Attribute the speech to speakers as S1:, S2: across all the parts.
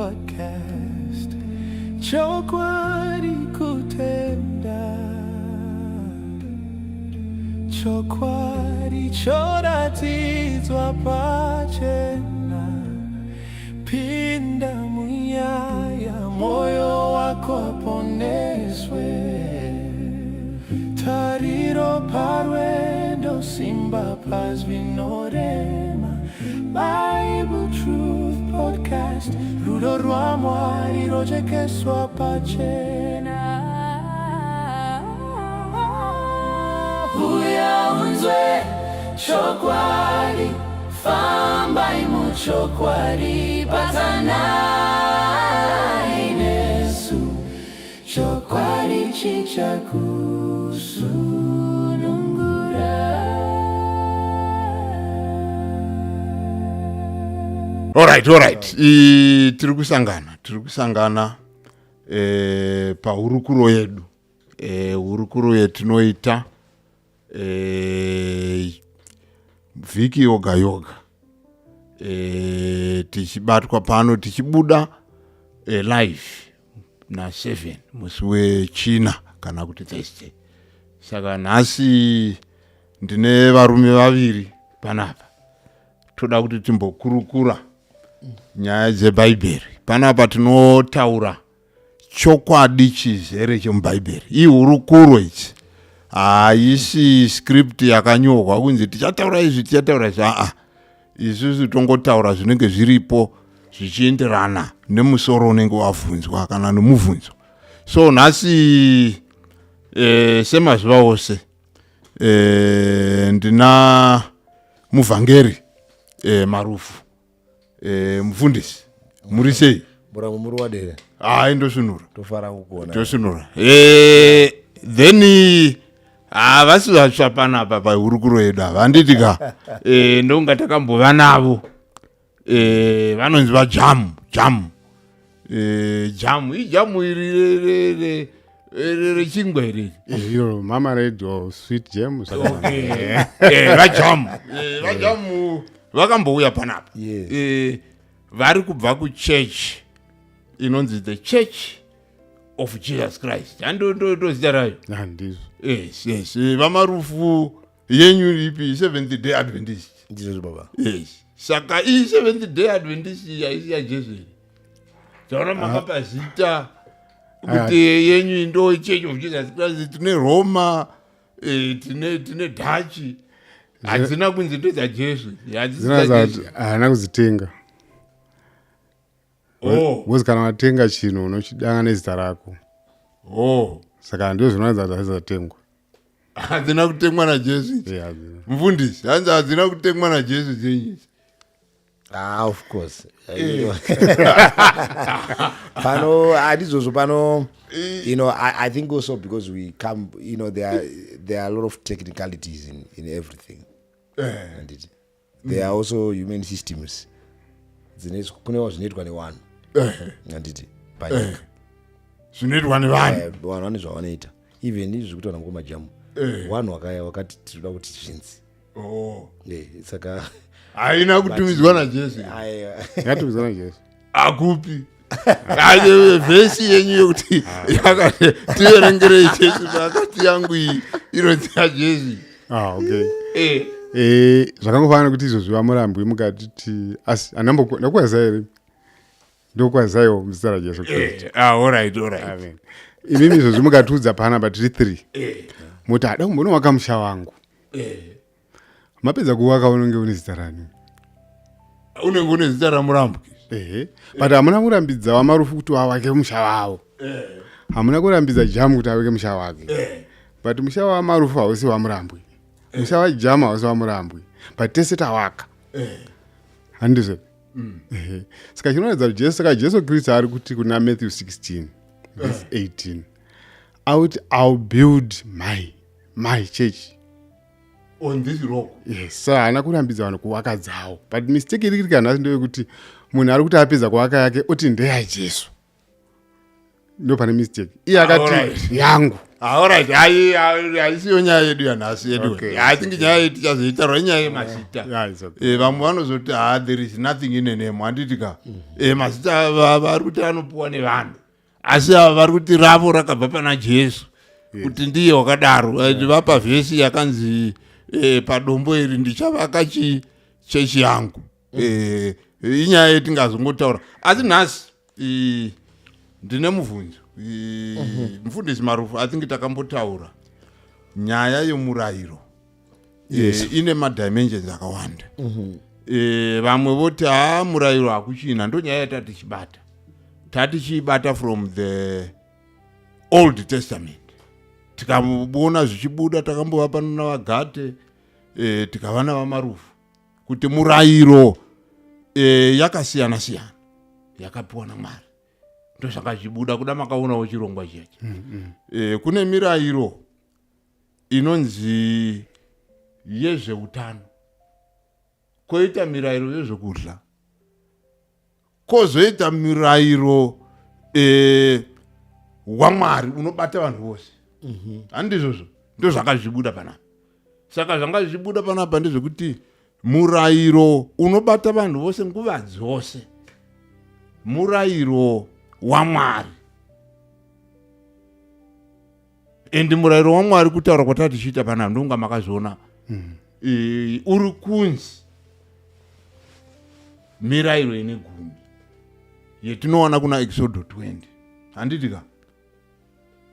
S1: Podcast. Chokwadi kutenda. Chokwadi choratidzwa pachena. Pinda munyaya, moyo wako uponeswe. Tariro parwendo, simba pazvinorema. Bible Truth Podcast, rudo rwaMwari rojekeswa pachena. Uya unzwe chokwadi, fambai muchokwadi, batanai nesu. Chokwadi chichakusunungura.
S2: Alright, tiri kusangana pahurukuro yedu, hurukuro yetinoita vhiki yoga yoga, tichibatwa pano, tichibuda live na7 musi wechina kana kuti Thursday. Saka nhasi ndine varume vaviri panapa, toda kuti timbokurukura nyaya dzebhaibheri. Panapa tinotaura chokwadi chizere chemubhaibheri. Ihurukuro idzi, haisi script yakanyorwa kunzi tichataura izvi, tichataura izvi. Aa, isusu tongotaura zvinenge zviripo zvichienderana nemusoro unenge wabvunzwa kana nomubvunzo. So nhasi, semazuva ose, ndina muvhangeri Marufu. Mufundisi, muri sei?
S3: Muramo muri wadere.
S2: Hai, ndosvinura.
S3: Tofara kukuona.
S2: Tosvinura. Then havasi vatsva panapa pahurukuro yedu ava, handiti ka? Ndonga takambova navo. Vanonzi vajamu jamu, jamu ijamu iri rechingwa iri.
S4: Iro marmalade or sweet jam.
S2: Vajamu, vajamu vakambouya panapa.
S3: Yes.
S2: Vari kubva kuchurch inonzi The Church of Jesus Christ, ndo zita rayo.
S4: Handizvo?
S2: Yes. VaMarufu, yenyu ipi? Seventh Day Adventist?
S3: Ndizvozvo, baba.
S2: Yes. Saka iyi Seventh Day Adventist iyi haisi yaJesu here? Taona makapa zita kuti yenyu ndo Church of Jesus Christ. Tine Roma, tine Dutch, hadzina kunzi ndedzaJesu, hadzisi
S4: Dzinoratidza
S2: dzaJesu.
S4: kuti haana kudzitenga.
S2: Oh.
S4: Because kana watenga chinhu, unochidanga nezita rako.
S2: Oh.
S4: Saka ndio zvinoratidza kuti hadzizatengwa.
S2: Hadzina kutengwa naJesu idzi?
S4: Yeah, hadzina.
S2: Mufundisi, hanzi hadzina kutengwa naJesu dzenyu idzi.
S3: Ah, of course. Pano handizvozvo pano. I think also because we come, there are a lot of technicalities in everything, and there are also human systems dzine kunewo zvinoitwa nevanhu, handiti, panyika.
S2: Zvinoitwa nevanhu.
S3: Vanhu vane zvavanoita, even izvi zvekuti vanhu ngomajamu, vanhu vakaya vakati tinoda kuti zvinzi.
S2: Oh.
S3: Saka
S2: Haina kutumidzwa naJesu?
S3: Aiwa.
S4: Yakatumidzwa naJesu.
S2: Akupi? Aye, vhesi yenyu yekuti yakati, tiverengerei Jesu paakati yangu iyi inonzi yaJesu.
S4: Ah, okay.
S2: Eh.
S4: Zvakangofanana nekuti izvozvi vamurambwi mukatiti, asi ndakukwazai here? Ndokwazaiwo muzita raJesu Kristu.
S2: Ah, alright.
S4: Amen. Imimi izvozvi mukatiudza panapa tiri three, muti hada kumbonovaka musha wangu. Mapedza kuvaka, unenge une zita rani?
S2: Unenge une zita ramurambwi.
S4: Ehe, but hamuna kurambidza waMarufu kuti wavake musha wavo, hamuna kurambidza Jamu kuti avake musha wake, but musha waMarufu hausi wamurambwi, musha waJamu hausi wamurambwi, but tese tawaka, handizvo? Ehe. Saka chinoratidza kuti Jesu, saka Jesu Kristu ari kuti kuna Matthew 16 verse 18 auti, "I'll build my church
S2: on this rock."
S4: Yes. Saka haana kurambidza vanhu kuvaka dzavo, but mistake iri kuitika nhasi ndeyekuti munhu ari kuti apedza kuvaka yake oti ndeyaJesu. Ndo pane mistake iye akati
S2: Alright.
S4: yangu.
S2: Alright, haisiyo nyaya yedu yanhasi yedu.
S4: Okay.
S2: I think nyaya yedu tichazoitaura inyaya yemazita.
S4: Yeah, it's okay.
S2: Vamwe vanozoti, ha, there is nothing in a name, handiti ka? Mazita vari kuti anopiwa nevanhu, asi ava vari kuti ravo rakabva pana Jesu, kuti ndiye wakadaro. Vapa vhesi yakanzi, padombo iri ndichavaka chechi yangu. Inyaya yetingazongotaura, asi nhasi ndine mubvunzo. Mufundisi Marufu, I think takambotaura nyaya yomurayiro. Ine madimensions akawanda. Vamwe voti, ha, murayiro hakuchina. Ndo nyaya yatatichibata, tatichiibata from the Old Testament, tikaona zvichibuda. Takambova pano navaGate, tikava navaMarufu, kuti murayiro yakasiyana siyana yakapiwa naMwari. Ndo zvakachibuda kuda makaonawo chirongwa chiyachi. Kune mirayiro inonzi yezveutano, kwoita mirayiro yezvekudya, kwozoita mirayiro waMwari unobata vanhu vose. Handizvozvo? Ndo zvakazvibuda panapa. Saka zvanga zvichibuda panapa ndezvekuti murayiro unobata vanhu vose nguva dzose murayiro waMwari. And murayiro waMwari, kutaura kwatati tichiita panapa, ndonga makazviona, uri kunzi mirayiro ine 10 yetinowana kuna Exodo 20, handiti ka?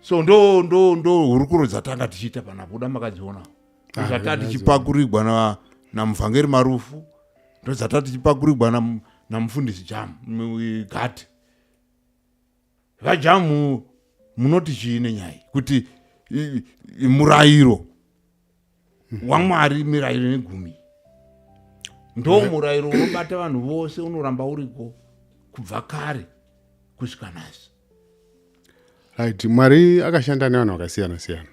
S2: So ndo hurukuro dzatanga tichiita panapo, kuda makadzionawo.
S4: Ah,
S2: Zvata
S4: ndadziona.
S2: tichipakurirwa namuvhangeri Marufu, ndo dzata tichipakurirwa namufundisi Jamu Gati. VaJamu, munoti chii nenyaya iyi? Kuti murayiro waMwari, mirayiro negumi, ndo murayiro unobata vanhu vose, unoramba uriko kubva kare kusvika nhasi.
S4: Right, Mwari akashanda nevanhu vakasiyana siyana.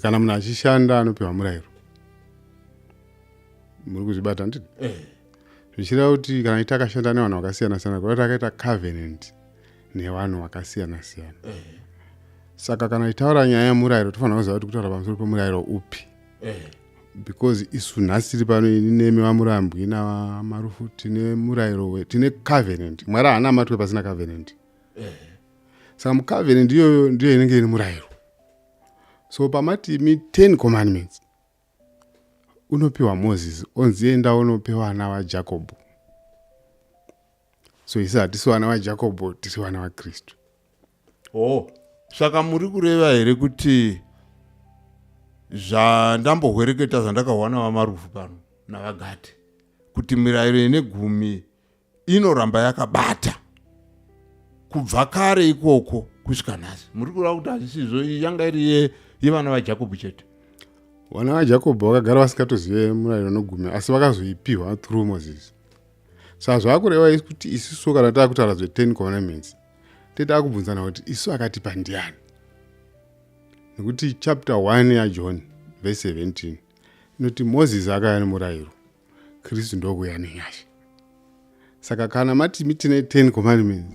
S4: Kana munhu achishanda anopiwa murayiro. Muri kuzvibata, nditi? Zvichireva kuti kana iti akashanda nevanhu vakasiyana siyana, kureva kuti akaita covenant nevanhu vakasiyana siyana. Saka kana itaura nyaya yemurayiro, tofanira kuziva kuti kutaura pamusoro pemurayiro upi, because isu nhasi tiri pano, ini nemi vaMurambwi navaMarufu, tine murayiro, tine covenant. Mwari haana matwe pasina covenant. Saka mucovenant iyoyo ndiyo inenge iri murayiro. So pamati imi 10 commandments, unopiwa Moses, onzi enda unope vana vaJacobho. So isi hatisi vana vaJacobho, tiri vana vaKristu.
S2: Oh, saka muri kureva here kuti zvandambohwereketa, zvandakawana vaMarufu pano navaGate, kuti mirayiro ine 10 inoramba yakabata kubva kare ikoko kusvika nhasi? Muri kureva kuti hazvisizvo, iyi yanga iri yevana vaJakobho chete?
S4: Vana vaJakobho vakagara vasingatozive murayiro negumi, asi vakazoipiwa through Moses. Saka zvaakureva isi kuti isusu kana taakutaura zve10 commandments, tetaa kubvunzana kuti isu akatipa ndiani, nekuti chapter 1 yaJohn verse 17 inoti Moses akauya nemurayiro, Kristu ndokuuya nenyasha. Saka kana mati tine 10 commandments,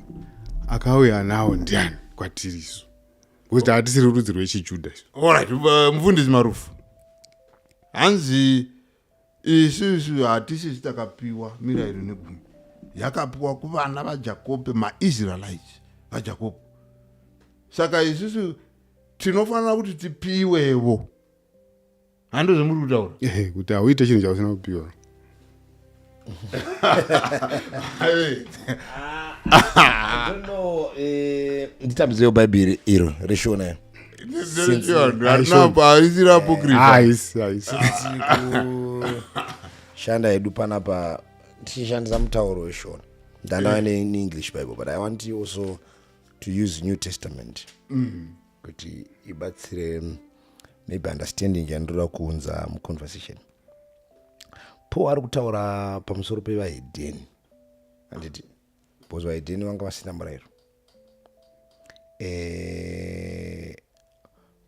S4: akauya nawo ndiani kwatiri isu? Because hatisiri rudzi rwechijudha isu.
S2: Alright, mufundisi Marufu, hanzi isusu hatisi takapiwa mirayiro negumi, yakapiwa kuvana vaJakobhe, maIsraelites vaJakobho. Saka isusu tinofanira kuti tipiwewo, hando zvemuri kutaura?
S4: Ehe, kuti hauite chinhu chausina kupiwa.
S3: I don't know, nditambidzirewo Bhaibheri iro reShona.
S2: Harisiri apocrypha.
S4: Haisi, haisi.
S3: Kushanda hedu panapa tichishandisa mutauro weShona, ndandava neEnglish Bible, but I want you also to use New Testament kuti ibatsire maybe understanding yandoda kuunza muconversation. Paul ari kutaura pamusoro pevahedheni, handiti? Because vahedheni vanga vasina murayiro,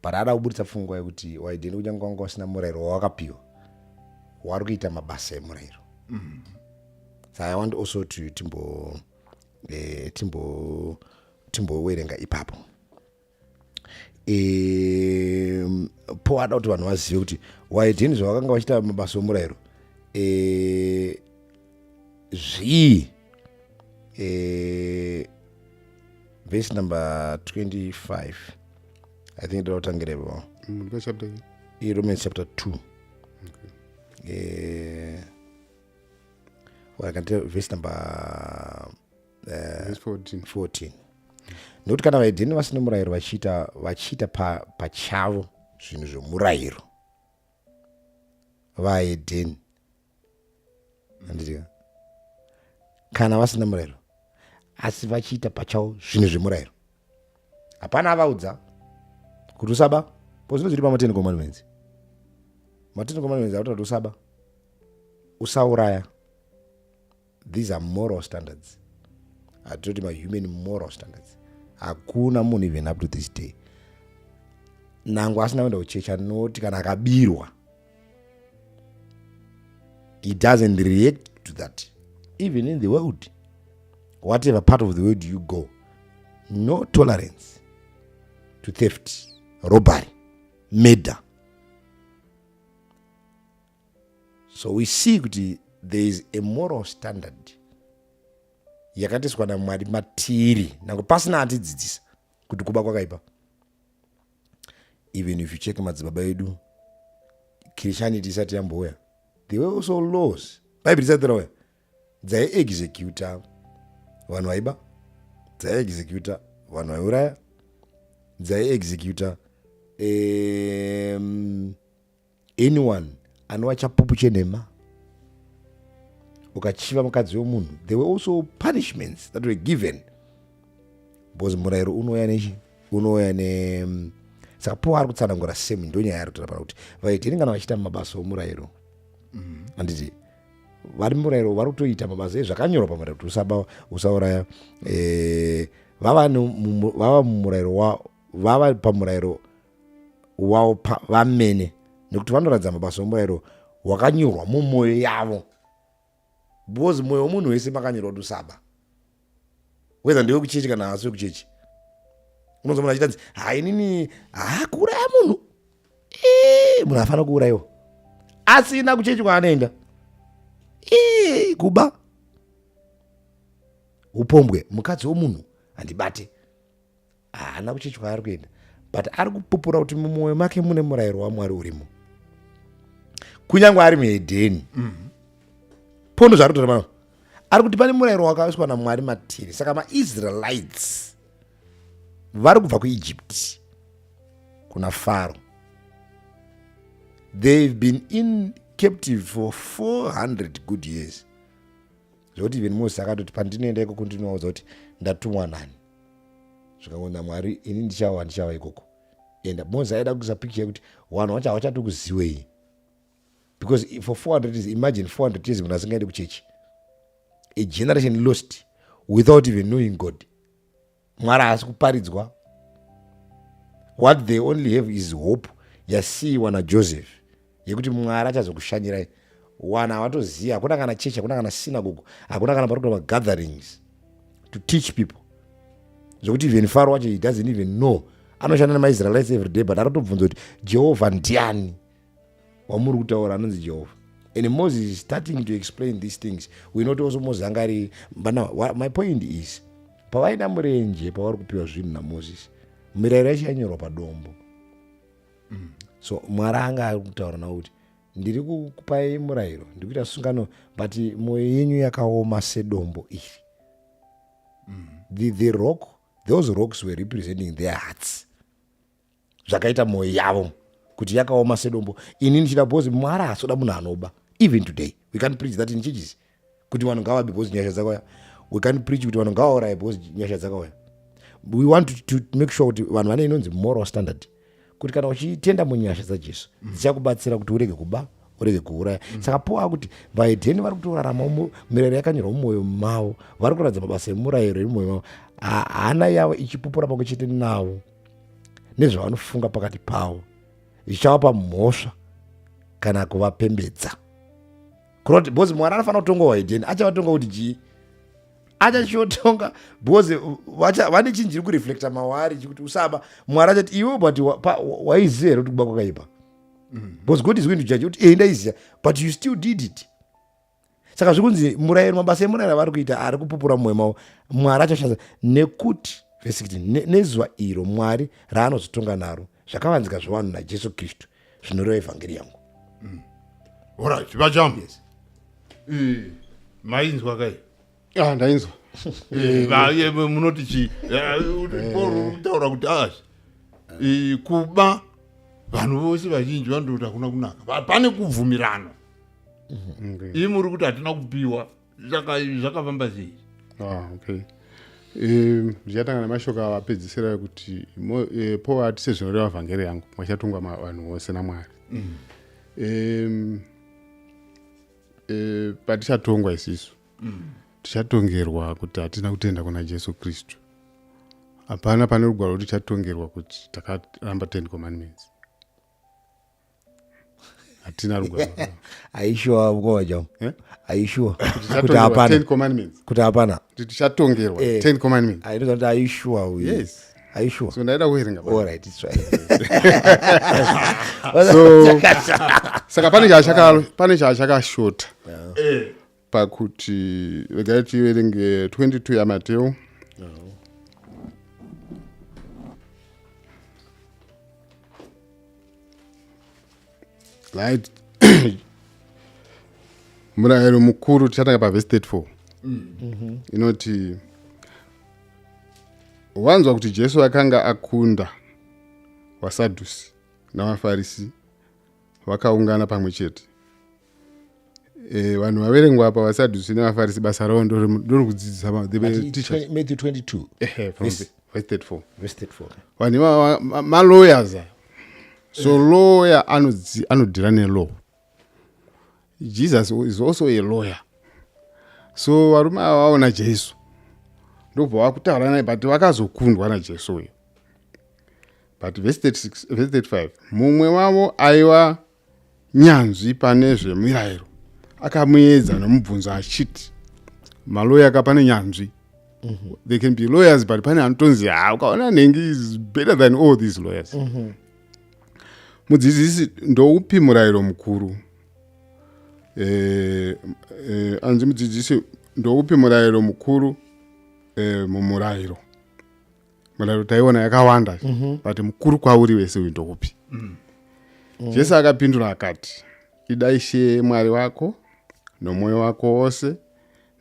S3: but ada kuburitsa pfungwa yekuti vahedheni, kunyange vanga vasina murayiro wawakapiwa, wari kuita mabasa emurayiro. So I want also to timbo E, timbo timbowerenga ipapo. E, po ada kuti vanhu vazive kuti vahedheni zvavakanga vachiita mabasa omurayiro, e, zvii. E, verse number 25, I think, ndoda kutangira ipapo.
S4: Chapter?
S3: Romans chapter 2. Eh, well, I can tell verse number
S4: Verse 14.
S3: 14. Nekuti kana vahedheni vasina murayiro vachiita pachavo zvinhu zvomurayiro, vahedheni, handiti, kana vasina murayiro asi vachiita pachavo zvinhu zvemurayiro, hapana avaudza kuti usaba, po zvino zviri pama10 Commandments. Ma10 Commandments akuti kuti usaba, usauraya. These are moral standards, hatitoti mahuman moral standards. Hakuna munhu, even up to this day, nango asina kuenda kuchechi, anoti kana akabirwa he doesn't react to that. Even in the world, whatever part of the world you go, no tolerance to theft, robbery, murder. So we see kuti there is a moral standard yakatoiswa naMwari matiri, nango pasina atidzidzisa kuti kuba kwakaipa. Even if you check madzibaba edu, Christianity isati yambouya, there were also laws, Bhaibheri isati rauya, dzaiexecuta vanhu vaiba, dzaiexecuta vanhu vaiuraya, dzaiexecuta anyone anova chapupu chenhema, ukachiva mukadzi wemunhu. There were also punishments that were given because murayiro unouya nechi unouya ne. Saka Paul ari kutsanangura same, ndo nyaya ari kutaura pana kuti vahedheni kana vachiita mabasa omurayiro, handiti, vari murayiro, vari kutoita mabasa ezvakanyorwa pamurayiro kuti usaba, usauraya. Vava mumurayiro, vava pamurayiro wavo vamene, nekuti vanoratidza mabasa omurayiro wakanyorwa mumwoyo yavo, because mwoyo wemunhu wese makanyorwa kuti usaba, whether ndewe kuchechi kana haasi wekuchechi. Unonzwa munhu achitanzi, "Hainini, hakuuraya munhu, munhu afanira kuurayiwa," asina kuchechi kwaanoenda. Kuba, upombwe, mukadzi womunhu handibate, haana kuchechi kwaari kuenda, but ari kupupura kuti mumwoyo make mune murayiro waMwari urimo, kunyange ari muhedheni. Pondo zvaari kutaura pano, ari kuti pane murayiro wakaiswa naMwari matiri. Saka maIsraelites vari kubva kuEgypt kuna Faro. They've been in captive for 400 good years, zvekuti even Moses akatoti, "Pandinoenda ikoko ndinovaudza kuti ndatumwa nani?" Zvikangonzi naMwari, "Ini ndichava ikoko, enda." Moses aida kuisa picture yekuti vanhu vacho havachatokuziwei, because for 400 years, imagine 400 years munhu asingaendi kuchechi, a generation lost without even knowing God. Mwari haasi kuparidzwa. What they only have is hope yasiyiwa naJoseph yekuti Mwari achazokushanyirai. Vanhu havatoziva, hakuna kana chechi, hakuna kana synagogue, hakuna kana pari kuita magatherings to teach people, zvokuti even Faro wacho, he doesn't even know. Anoshanda nemaIsraelites every day, but arikutobvunza kuti, "Jehovha ndiani wamuri kutaura anonzi Jehovha?" And Moses is starting to explain these things. We not also Moses anga ari. But now my point is, pavaenda murenje, pavari kupiwa zvinhu naMoses, mirayiro yacho yanyorwa padombo. So Mwari anga ari kutaura navo kuti, "Ndiri kukupai murayiro, ndiri kuita sungano, but mwoyo yenyu yakaoma sedombo iri." The rock, those rocks were representing their hearts, zvakaita mwoyo yavo kuti yakaoma sedombo. Ini ndichida, because Mwari haasoda munhu anoba. Even today we can't preach that in churches, kuti vanhu ngavabe because nyasha dzakauya. We can't preach kuti vanhu ngavauraye because nyasha dzakauya. We want to make sure kuti vanhu vane inonzi moral standard, kuti kana uchitenda munyasha dzaJesu, dzichakubatsira kuti urege kuba, urege kuuraya. Saka Paul akuti vahedheni vari kutorarama mirayiro yakanyorwa mumwoyo mavo, vari kuratidza mabasa emurayiro iri mumwoyo mavo, hana yavo ichipupura pamwe chete navo nezvavanofunga pakati pavo, zvichavapa mhosva kana kuvapembedza. Kuroti because Mwari anofanira kutonga vahedheni, achavatonga kuti chii? Achachotonga because vane chinhu chiri kureflecta mawari chikuti usaba. Mwari achati iwe but waiziva here kuti kuba kwakaipa? Because God is going to judge kuti ndaiziva, but you still did it. Saka zviri kunzi murayiro, mabasa emurayiro avari kuita ari kupupura mumwoyo mavo, Mwari achashandisa. Nekuti verse 16, nezuva iro Mwari raanozotonga naro zvakavanzika zvevanhu naJesu Kristu, zvinoreva evhangeri yangu.
S2: Alright, vaJamu. Yes. Mainzwa kai?
S4: Ah, ndainzwa.
S2: Munoti chii? Paul kutaura kuti kuba, vanhu vose vazhinji vanototi hakuna kunaka. Pane kubvumirano. Ii muri kuti hatina kupiwa, saka zvakafamba sei?
S4: Ah, okay. Ndichatanga nemashoko avapedzisira ekuti Paul ati sezvinoreva vhangeri yangu mwachatongwa vanhu vose naMwari. Patichatongwa isisu, tichatongerwa kuti hatina kutenda kuna Jesu Kristu. Hapana pane rugwaro kuti tichatongerwa kuti takaramba 10 commandments. Hatina rugwaro.
S3: Aishuwa mukoma?
S4: Eh?
S3: Aishuwa kuti
S4: Tichatongerwa
S3: hapana?
S4: 10 commandments.
S3: Kuti hapana?
S4: Kuti tichatongerwa 10 commandments.
S3: Ainoza kuti aishuwa uyu?
S4: Yes.
S3: Aishuwa?
S4: So ndaida kuverenga.
S3: All right, it's right.
S4: So saka pane chaachakashota pakuti regai tiverenge 22 yaMateo. Right, murayiro mukuru, tichatanga pavhesi 34, inoti wanzwa kuti Jesu akanga akunda vaSadhusi navaFarisi vakaungana pamwe chete. Vanhu vaverengwa apa, vaSadhusi nevaFarisi, basa ravo ndorekudzidzisa they were teachers.
S3: Matthew 22.
S4: Ehe, from verse 34.
S3: Verse 34.
S4: Vanhu ivava malawyers aya. So lawyer anodeala nelaw. Jesus is also a lawyer. So varume ava vaona Jesu, ndobva vakutaura naye, but vakazokundwa naJesu uyo. But verse 36, verse 35, mumwe wavo aiva nyanzvi pane zvemirayiro akamuedza nomubvunzo achiti, maloya ka, pane nyanzvi. They can be lawyers, but pane anotonzi, ha, ukaona nhengi is better than all these lawyers. Mudzidzisi, ndoupi murayiro mukuru? Anzi mudzidzisi, ndoupi murayiro mukuru mumurayiro? Murayiro taiona yakawanda, but mukuru kwauri wese uyu ndoupi? Jesu akapindura akati, ida Ishe Mwari wako nomwoyo wako wose,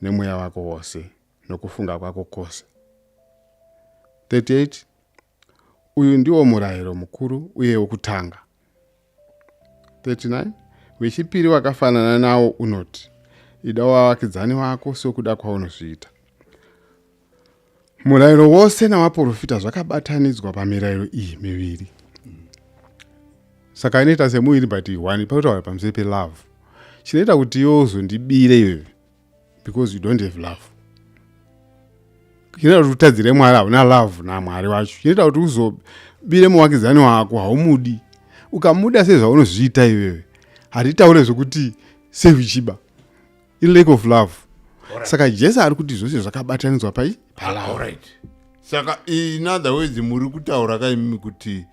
S4: nemweya wako wose, nokufunga kwako kwose. 38 Uyu ndiwo murayiro mukuru uye wokutanga. 39 Wechipiri wakafanana nawo unoti, ida wavakidzani wako sokuda kwaunozviita. Murayiro wose navaprofita zvakabatanidzwa pamirayiro iyi miviri. Saka inoita semuviri, but one pautaura pamusoro pelove. Chinoita kuti iwe uzondibire iwewe, because you don't have love. Chinoita kuti utadzire Mwari, hauna love naMwari wacho. Chinoita kuti uzobire muwakidzani wako, haumudi. Ukamuda sezvaunozviita iwewe, hatitaure zvekuti sei uchiba, ilack of love. Saka Jesu ari kuti zvose zvakabatanidzwa pai? Palove.
S2: Alright, saka in other words muri kutaura kaimimi kuti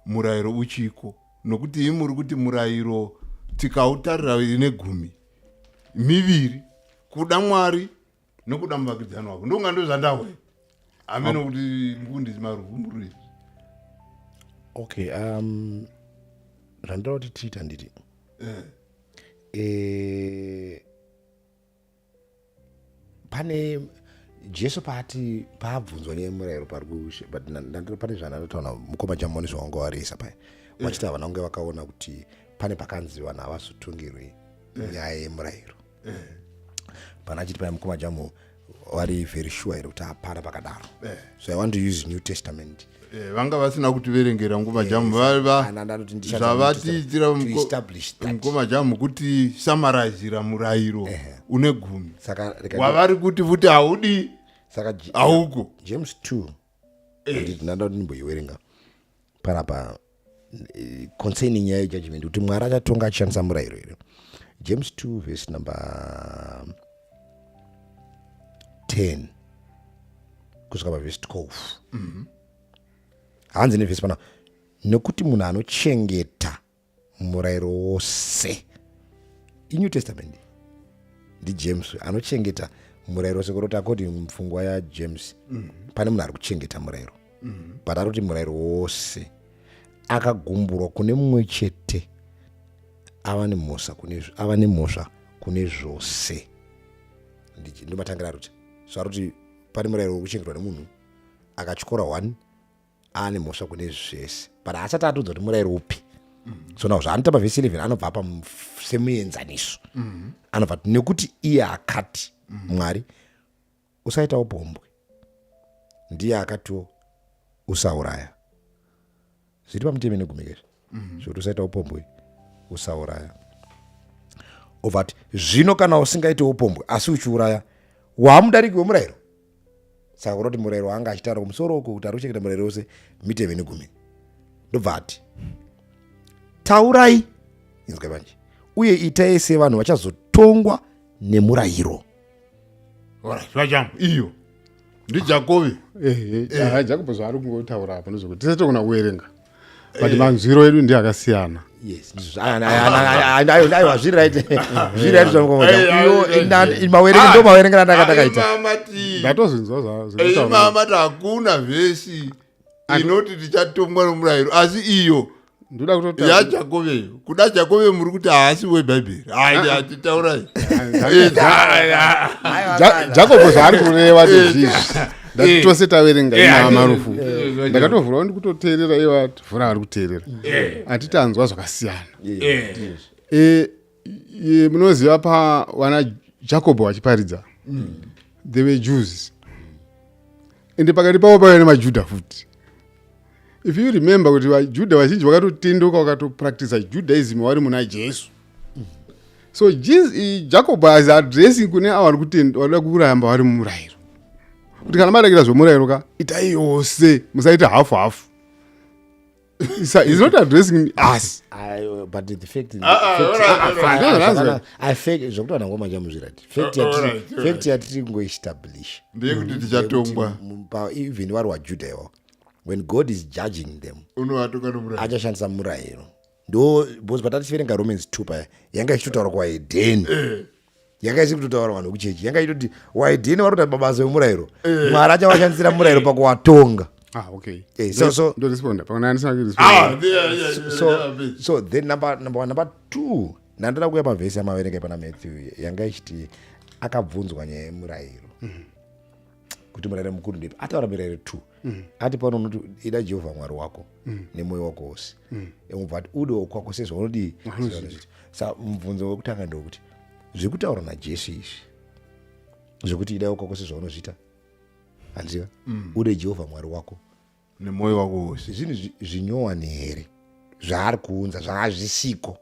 S2: murayiro uchiko, nokuti imi muri kuti murayiro tikautarira ine gumi miviri, kuda Mwari nokuda muvakidzani wako. Ndonga ndo zvandahwe hameno kuti mufundisi Marufu.
S3: Okay, zvandoda kuti tiita nditi pane Jesu paati paabvunzwa nemurayiro pari kushe, but pane zvandatoona mukoma Jamoni zvawanga warisa paya, vachiti havana kunge vakaona kuti pane pakanzi vanhu havazotongerwi nyaya yemurayiro. Pana achiti paya mukoma Jamu vari very sure here kuti hapana pakadaro? So I want to use New Testament.
S2: Vanga vasina kutiverengera nguva Jamu.
S3: Ndandoti
S2: Zvavatiitira
S3: to establish that.
S2: Mukoma Jamu kuti samarizira murayiro une gumi
S3: Saka
S2: wavari kuti futi haudi
S3: saka
S2: hauko.
S3: James 2, handiti? Ndanda kuti ndimboiwerenga panapa concerning nyaya yejudgment, kuti Mwari achatonga achishandisa murayiro here. James 2 verse number 10 kusvika pavhesi 12. Hanzi nevhesi pana, nekuti munhu anochengeta murayiro wose, iNew Testament, ndiJames, anochengeta murayiro wose, kuroti according mupfungwa yaJames pane munhu ari kuchengeta murayiro, but ari kuti murayiro wose akagumburwa kune mumwe chete ava nemhosva kune zvose. Ndomatangira ari kuti, so ari kuti pane murayiro wekuchengetwa nemunhu akatyora one, aane mhosva kune zvese, but haasati atiudza kuti murayiro upi. So now zvaanoita pavhesi 11, anobva apa semuenzaniso. Anobva ati, nekuti iye akati, Mwari, usaita upombwe, ndiye akatiwo usauraya. Zviri pamutemo negumi kezvi zvekuti usaita upombwe, usauraya. Obva ati, zvino kana usingaiti upombwe asi uchiuraya, waamudariki wemurayiro. Saka kuroti murayiro waanga achitaura kumusoro uko kuti ari kuchengeta murayiro wose, mitemo negumi. Ndobva ati, taurai, inzwa manje, uye itai sevanhu vachazotongwa nemurayiro.
S2: Alright, vajamu iyo ndiJakobe.
S4: Ehe, Jacob zvaari kungotaura apo ndezvekuti tese togona kuverenga, but manzwiro edu ndiye akasiyana.
S3: Yes, ndizvo. Aiwa, zviri right, zviri right. Zvamukomawerenge ndo mawerengero andanga ndakaita.
S2: Mati
S4: Ndatozvinzwa zvekutaura.
S2: Imamati hakuna vhesi inoti tichatongwa nomurayiro, asi iyo
S4: Ndoda kutotaura
S2: yaJakobe. Kuda Jakobe muri kuti haasi webhaibheri. Hai, hatitaurai.
S4: Jacob zvaari kureva ndezvizvi. Ndati tose taverenga ina Marufu. Ndakatovhurawo ndikutoteerera, iva vhura vari kuteerera, hatiti anzwa zvakasiyana. Munoziva pa vana Jacob vachiparidza, they were Jews, ende pakati pavo paiva nemaJudha futi. If you remember kuti vaJudha vazhinji vakatotendoka, vakatopractisa Judaism vari muna Jesu. So Jacob is addressing kune avo vari kutenda, varikuda kuramba vari mumurayiro, kuti kana marekera zvomurayiro ka, itai yose, musaita hafu hafu. He's not addressing us.
S3: But the fact
S2: Ah, ah, alright, alright.
S3: I fact zvokuti vanhu ngoma chamuzvirati, fact fact yatiri kungoestablish
S2: ndeyekuti tichatongwa.
S3: Even vari vaJudha iwavo, when God is judging them,
S2: unovatonga nomurayiro.
S3: Achashandisa murayiro. Ndo because patativerenga Romans 2 paya, yanga ichitotaura kuwahedheni, yanga isi kutotaura vanhu vekuchechi, yanga ichitoti wahedheni vari kuita mabasa emurayiro, Mwari achavashandisira murayiro pakuvatonga.
S4: Ah, okay.
S3: So
S4: Ndoresponda pamwe andisina kuresponda.
S2: Ah, yeah,
S3: so
S2: yeah.
S3: So then number one, number two, ndandoda kuuya pavhesi yamaverenga pana Matthew yanga ichiti akabvunzwa nyaya yemurayiro, kuti murayiro mukuru ndepi. Ataura mirayiro two. Ati pano unoti ida Jehovha Mwari wako nemwoyo wako wose, umubva ati udewo kwako sezvaunodii, sezvaunozviita. Saka mubvunzo wekutanga ndewekuti zviri kutaura naJesu izvi zvekuti idawo kwako sezvaunozviita, handiziva, ude Jehovha Mwari wako
S2: nemwoyo wako wose,
S3: zvinhu zvinyowani here zvaari kuunza zvanga zvisiko?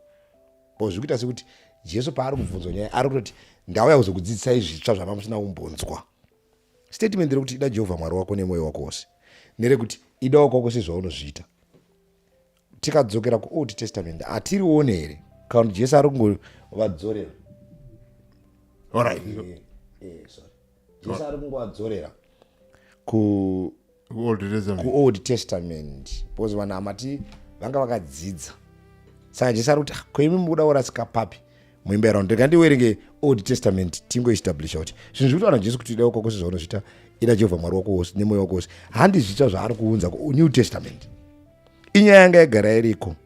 S3: Bo zviri kuita sekuti Jesu paari kubvunzwa nyaya, ari kutoti ndauya kuzokudzidzisai zvitsva zvama musina kumbonzwa. Statement rekuti ida Jehovha Mwari wako nemwoyo wako wose nerekuti idawo kwako sezvaunozviita, tikadzokera kuOld Testament hatirione here kana kuti Jesu ari kungovadzorera?
S2: Alright.
S3: Sorry, Jesu ari kungovadzorera ku
S2: Old Testament.
S3: KuOld Testament, because vanhu amati vanga vakadzidza. Saka Jesu ari kuti, "Ah, ko imi mukuda kurasika papi muimba yeraundi? Rega ndiwerenge Old Testament tingoestablisha kuti zvinhu zviri kutaura Jesu kuti ida kwako sezvaunozviita, ida Jehovha Mwari wako wose nemwoyo wako wose, handi zvitsva zvaari kuunza kuNew Testament. Inyaya yanga yagara iriko.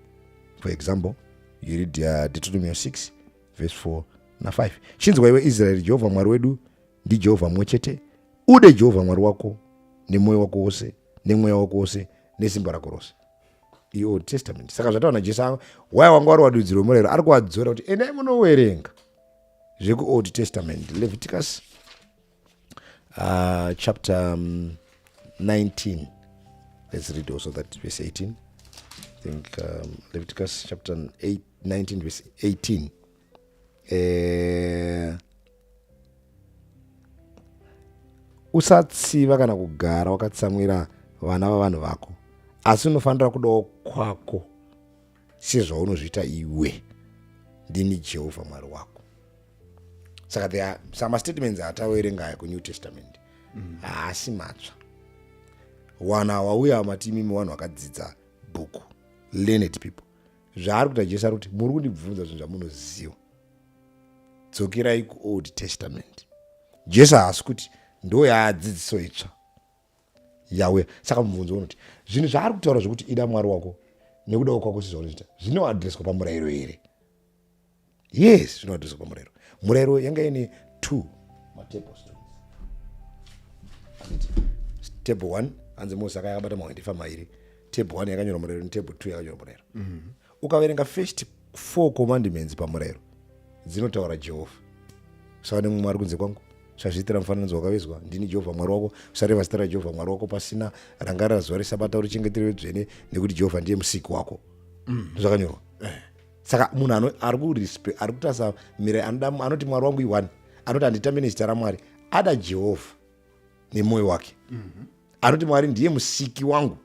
S3: For example, you read Deuteronomy 6 verse 4 na5: Chinzwa iwe Israeri, Jehovha Mwari wedu ndiJehovha mumwe chete. Ude Jehovha Mwari wako nemwoyo wako wose, nemweya wako wose, nesimba rako rose. IOld Testament. Saka zvataura naJesu, waya wanga wari wadudziro wemurayiro, ari kuvadzora kuti endai munowerenga zvekuOld Testament. Leviticus chapter 19, let's read also that verse 18. I think Leviticus chapter 8, 19 verse 18. Usatsiva kana kugara wakatsamwira vana vavanhu vako, asi unofanira kudawo kwako sezvaunozviita iwe. Ndini Jehovha Mwari wako. Saka there are some statements atawerenga aya kuNew Testament haasi matsva. Wana wauya mati imimi vanhu vakadzidza bhuku, learned people. Zvaari kuita Jesu, ari kuti muri kundibvunza zvinhu zvamunoziva, dzokerai kuOld Testament. Jesu haasi kuti ndo yaadzidziso itsva yauya. Saka mubvunzo unoti, zvinhu zvaari kutaura zvekuti ida Mwari wako nekudawo kwako sezvaunoita, zvinoadhireswa pamurayiro here? Yes, zvinoadhireswa pamurayiro. Murayiro yanga ine two matable stones. Table one, hanzi Mose akaya akabata mahwendefa mairi. Table one yakanyorwa murayiro, netable two yakanyorwa murayiro. Ukaverenga first four commandments pamurayiro, dzinotaura Jehovha: "Usava nemumwe mwari kunze kwangu, usazviitira mufananidzo wakavezwa, ndini Jehovha Mwari wako, usareva zita raJehovha Mwari wako pasina, rangarira zuva resabata urichengetere dzvene, nekuti Jehovha ndiye musiki wako." Ndozvakanyorwa. Saka munhu ari kutarisa mira, anoti Mwari wangu ione, anoti handitambi nezita raMwari, ada Jehovha nemwoyo wake. Anoti Mwari ndiye musiki wangu,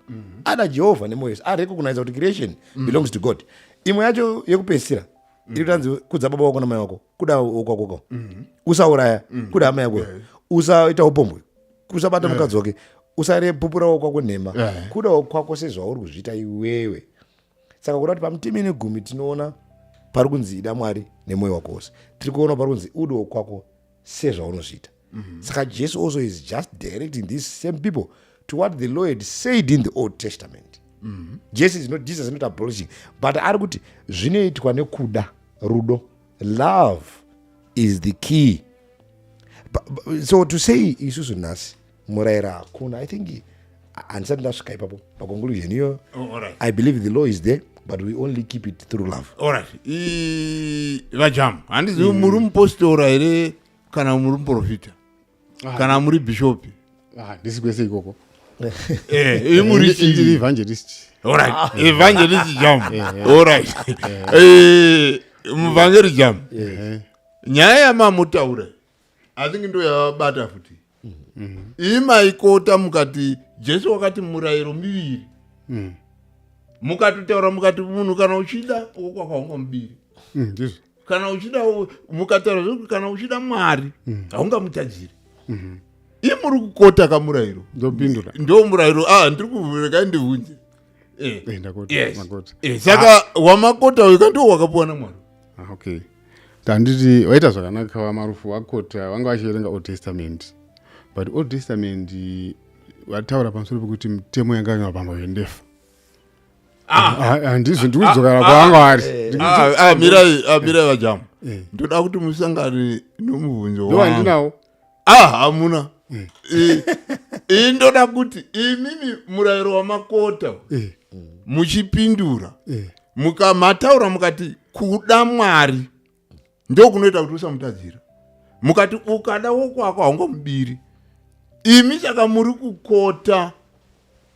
S3: ada Jehovha nemwoyo wese, arecognize kuti creation belongs to God. Imwe yacho yekupedzisira iri kutanzi kudza baba wako namai wako, kuda wokwako, usauraya, kuda hama yako, usaita upombwe, kusabata mukadzi wake, usarepupura wokwako nhema, kudawo kwako sezvauri kuzviita iwewe. Saka kuda kuti pamutemo ine gumi tinoona pari kunzi ida Mwari nemwoyo wako wose, tiri kuona pari kunzi udewo kwako sezvaunozviita. Saka Jesu also is just directing these same people to what the law had said in the Old Testament. Jesus is not, Jesus is not abolishing, but ari kuti zvinoitwa nekuda, rudo. Love is the key. So to say isusu nhasi murayiro hakuna, I think handisati ndasvika ipapo paconclusion iyo.
S2: Oh, all right.
S3: I believe the law is there, but we only keep it through love.
S2: Alright, vaJamu, handizivi muri mupostora here kana muri muprofita kana muri bhishopi?
S4: Handisi kwese ikoko.
S2: Muri
S4: Ndiri
S2: chii?
S4: evangelist.
S2: Alright, evangelist Jamu. Alright, muvhangeri Jamu, nyaya yamamutaura, I think ndo yavabata futi iyi. Maikota mukati Jesu wakati murayiro miviri, mukatotaura mukati munhu kana uchida wokwako haungamubiri.
S4: Ndizvo.
S2: Kana uchida, mukataura zvekuti kana uchida Mwari haungamutadziri. Iye muri kukota kamurayiro.
S4: Ndopindura.
S2: Ndo murayiro. Ah, ndiri kurekai ndibvunze.
S4: Ndakota,
S2: Yes.
S4: makota.
S2: Saka wamakota uyu kandiwo wakapiwa naMwari?
S4: Ah, okay, handiti waita zvakanaka vaMarufu wakota, vanga vachiverenga Old Testament, but Old Testament vataura pamusoro pekuti mitemo yanga yanyorwa pamahwendefa. Handizvo, ndikudzokera kwavanga vari.
S2: Ah, ah, mirai, ah, mirai vaJamu. Ndoda kuti musangane nomubvunzo
S4: Ndo
S2: wangu.
S4: wandinawo.
S2: Ah, hamuna. Ndoda kuti imimi murayiro wamakota muchipindura, mukamataura mukati kuda Mwari ndokunoita kuti usamutadzira, mukati ukada wokwako haungamubiri. Imi saka muri kukota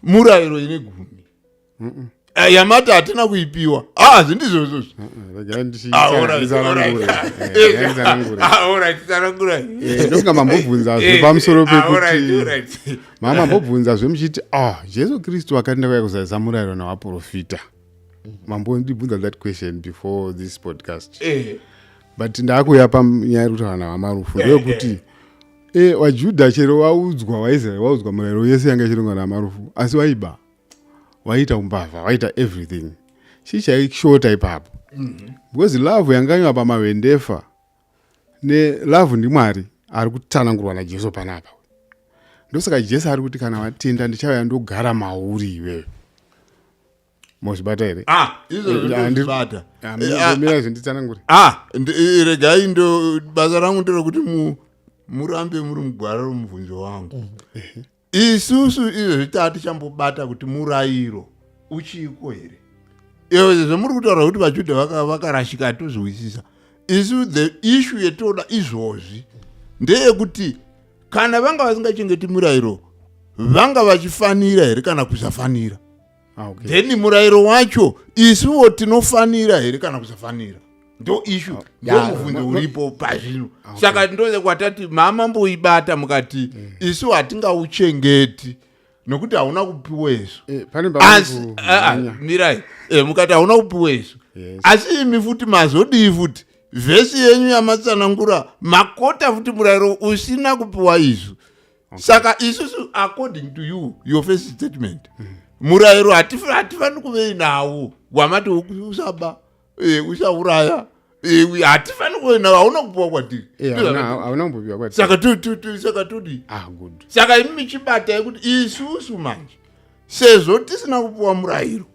S2: murayiro ine gumi yamati hatina kuipiwa. Ah, zvindizvo izvozvo.
S4: Regai.
S2: Ah, alright, alright.
S4: Nditsanangure.
S2: Ah, alright, tsanangurai.
S4: Ndofunga mambobvunzazve pamusoro
S2: Ah, alright,
S4: pekuti
S2: alright.
S4: Mamambobvunzazve muchiti, ah, Jesu Kristu akaenda kuya kuzadzisa murayiro navaprofita. Mambondibvunza that question before this podcast. But ndakuuya panyaya iri kutaura navaMarufu, ndeyekuti vaJudha chero vaudzwa, vaIsraeri vaudzwa murayiro yese yanga ichirongwa namarufu, asi waiba, waita umbavha, waita everything. Chii chaishota ipapo? Because love yanganywa pamahwendefa nelove ndiMwari ari kutsanangurwa naJesu panapa. Ndosaka Jesu ari kuti kana watenda, ndichauya ndogara mauri iwewe. Mozvibata here?
S2: Ah, izvo ndozvibata.
S4: Mira, zvinditsanangure.
S2: Ah, regai, ndo basa rangu nderekuti murambe muri mugwara romubvunzo wangu. Isusu izvezvi tatichambobata kuti murayiro uchiko here. Izvo zvamuri kutaura kuti vaJudha vakarashika, hatozwisisa isu. The issue yetoda izvozvi ndeyekuti kana vanga vasingachengeti murayiro, vanga vachifanira here kana kusafanira?
S4: Ah, okay.
S2: Then murayiro wacho isuwo tinofanira here kana kusafanira? Ndo issue, ndo mubvunzo uripo pazvino. Saka ndo kwatati mamamboibata mukati isu hatingauchengeti nokuti hauna kupiwa isu.
S4: Pane
S2: Asi
S4: pamuri
S2: ah, ah,
S4: kumhanya.
S2: mirai. Mukati hauna kupiwa isu.
S4: Yes.
S2: Asi imi futi mazodii futi? Vhesi yenyu yamatsanangura makota futi murayiro usina kupiwa isu. Saka isusu, according to you, your first statement, murayiro hatifaniri kuve nawo wamati usaba, usauraya, hatifaniri kuve nawo, hauna kupiwa kwatiri.
S4: Hauna kumbopiwa kwatiri.
S2: Saka todi
S4: Ah, good.
S2: Saka imi michibatai kuti isusu manje, sezvo tisina kupiwa murayiro,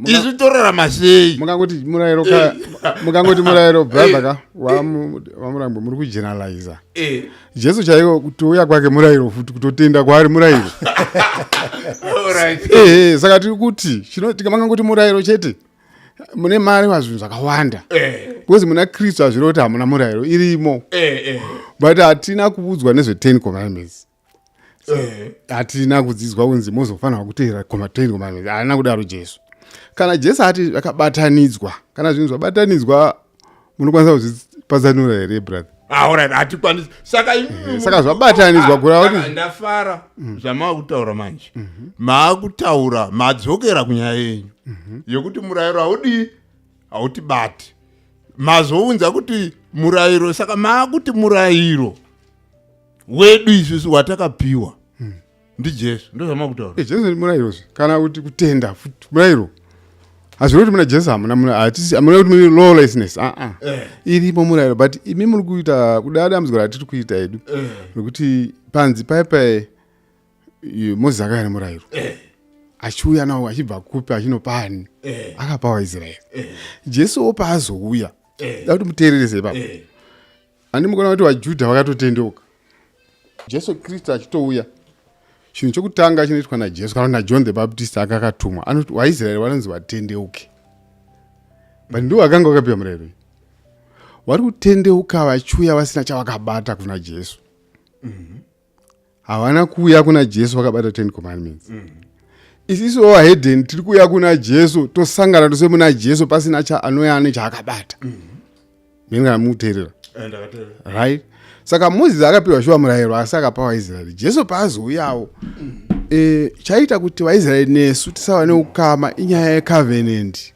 S2: isu torarama sei?
S4: Mukangoti murayiro ka, mukangoti murayiro, brother ka, waMurambwe, muri kugeneraliza. Jesu chaiko, kutouya kwake murayiro futi, kutotenda kwaari murayiro. Ehe, saka tiri kuti tikamangangoti murayiro chete, mune mari wazvinhu zvakawanda, because muna Kristu hazvireva kuti hamuna murayiro, irimo, but hatina kuudzwa nezve10 commandments. Hatina kudzidzwa kunzi mozofanirwa kuteera 10 commandments. Haana kudaro Jesu. Kana Jesu ati zvakabatanidzwa, kana zvinhu zvabatanidzwa, munokwanisa kuzvipatsanura here, brother?
S2: Ah, alright, hatikwanisi. Saka
S4: Saka zvabatanidzwa kureva kuti-
S2: Saka ndafara zvamava kutaura manje. Maakutaura, madzokera kunyaya yenyu yekuti murayiro haudii, hautibati. Mazounza kuti murayiro, saka maakuti murayiro wedu isusu watakapiwa ndiJesu, ndozvamakutaura?
S4: Jesu murayirozve, kana kuti kutenda futi murayiro. Hazviri kuti muna Jesu hamuna hamuna kuti mune lawlessness, aa. Irimo murayiro, but imi muri kuita kuda dambudziko ratiri kuita hedu rekuti panzi pai Mozisi akauya nemurayiro, achiuya nawo achibva kupi, achinopa ani? Akapa vaIsraeri. Jesu paazouya, da kuti muteererese ipapo. Handi mukuona kuti vaJudha vakatotendeuka Jesu Kristu achitouya? Chinhu chokutanga chinoitwa naJesu kana naJohn the Baptist akakatumwa, anoti vaIsraeri vanonzi vatendeuke, but ndiwo vakanga vakapiwa murayiro iyi. Vari kutendeuka vachiuya vasina chavakabata kuna Jesu. Havana kuuya kuna Jesu vakabata 10 commandments. Isisuwo vahedheni tiri kuuya kuna Jesu, tosangana tose muna Jesu pasina chaanouya ane chaakabata. Mene kana mukuteerera?
S2: Ndakateerera.
S4: Right, saka Mozisi akapiwa shuwa murayiro, asi akapa vaIsraeri. Jesu paazouyawo, chaita kuti vaIsraeri nesu tisava neukama inyaya yecovenant.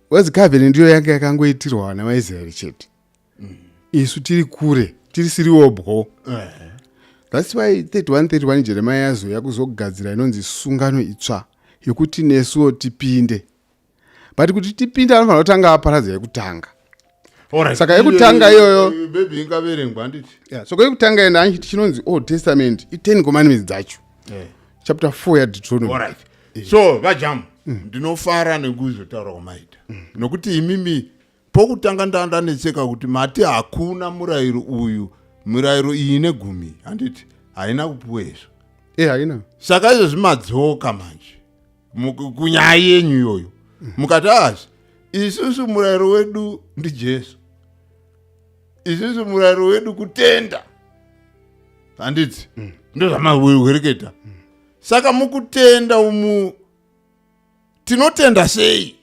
S4: Because covenant ndiyo yanga yakangoitirwa vana vaIsraeri chete. Isu tiri kure, tiri siriwobwo. That's why 31 31 Jeremiah yazouya kuzogadzira inonzi sungano itsva yekuti nesuwo tipinde, but kuti tipinde anofanira kutanga aparadza yekutanga. Saka yekutanga iyoyo-
S2: Baby, ingaverengwa, handiti?
S4: Yeah, soko yekutanga enda anchiti chinonzi Old Testament i10 commandments dzacho, chapter 4 yaDeuteronomy.
S2: Alright, so vaJamu, ndinofara nekuzotaura kwamaita, nokuti imimi pokutanga ndanetseka kuti mati hakuna murayiro uyu, murayiro iyi negumi, handiti, haina kupiwa izvo?
S4: Haina.
S2: Saka izvozvi madzoka manje kunyaya yenyu iyoyo, mukati azvi isusu murayiro wedu ndiJesu, isusu murayiro wedu kutenda, handiti? Ndozvamahwereketa. Saka mukutenda umu tinotenda sei?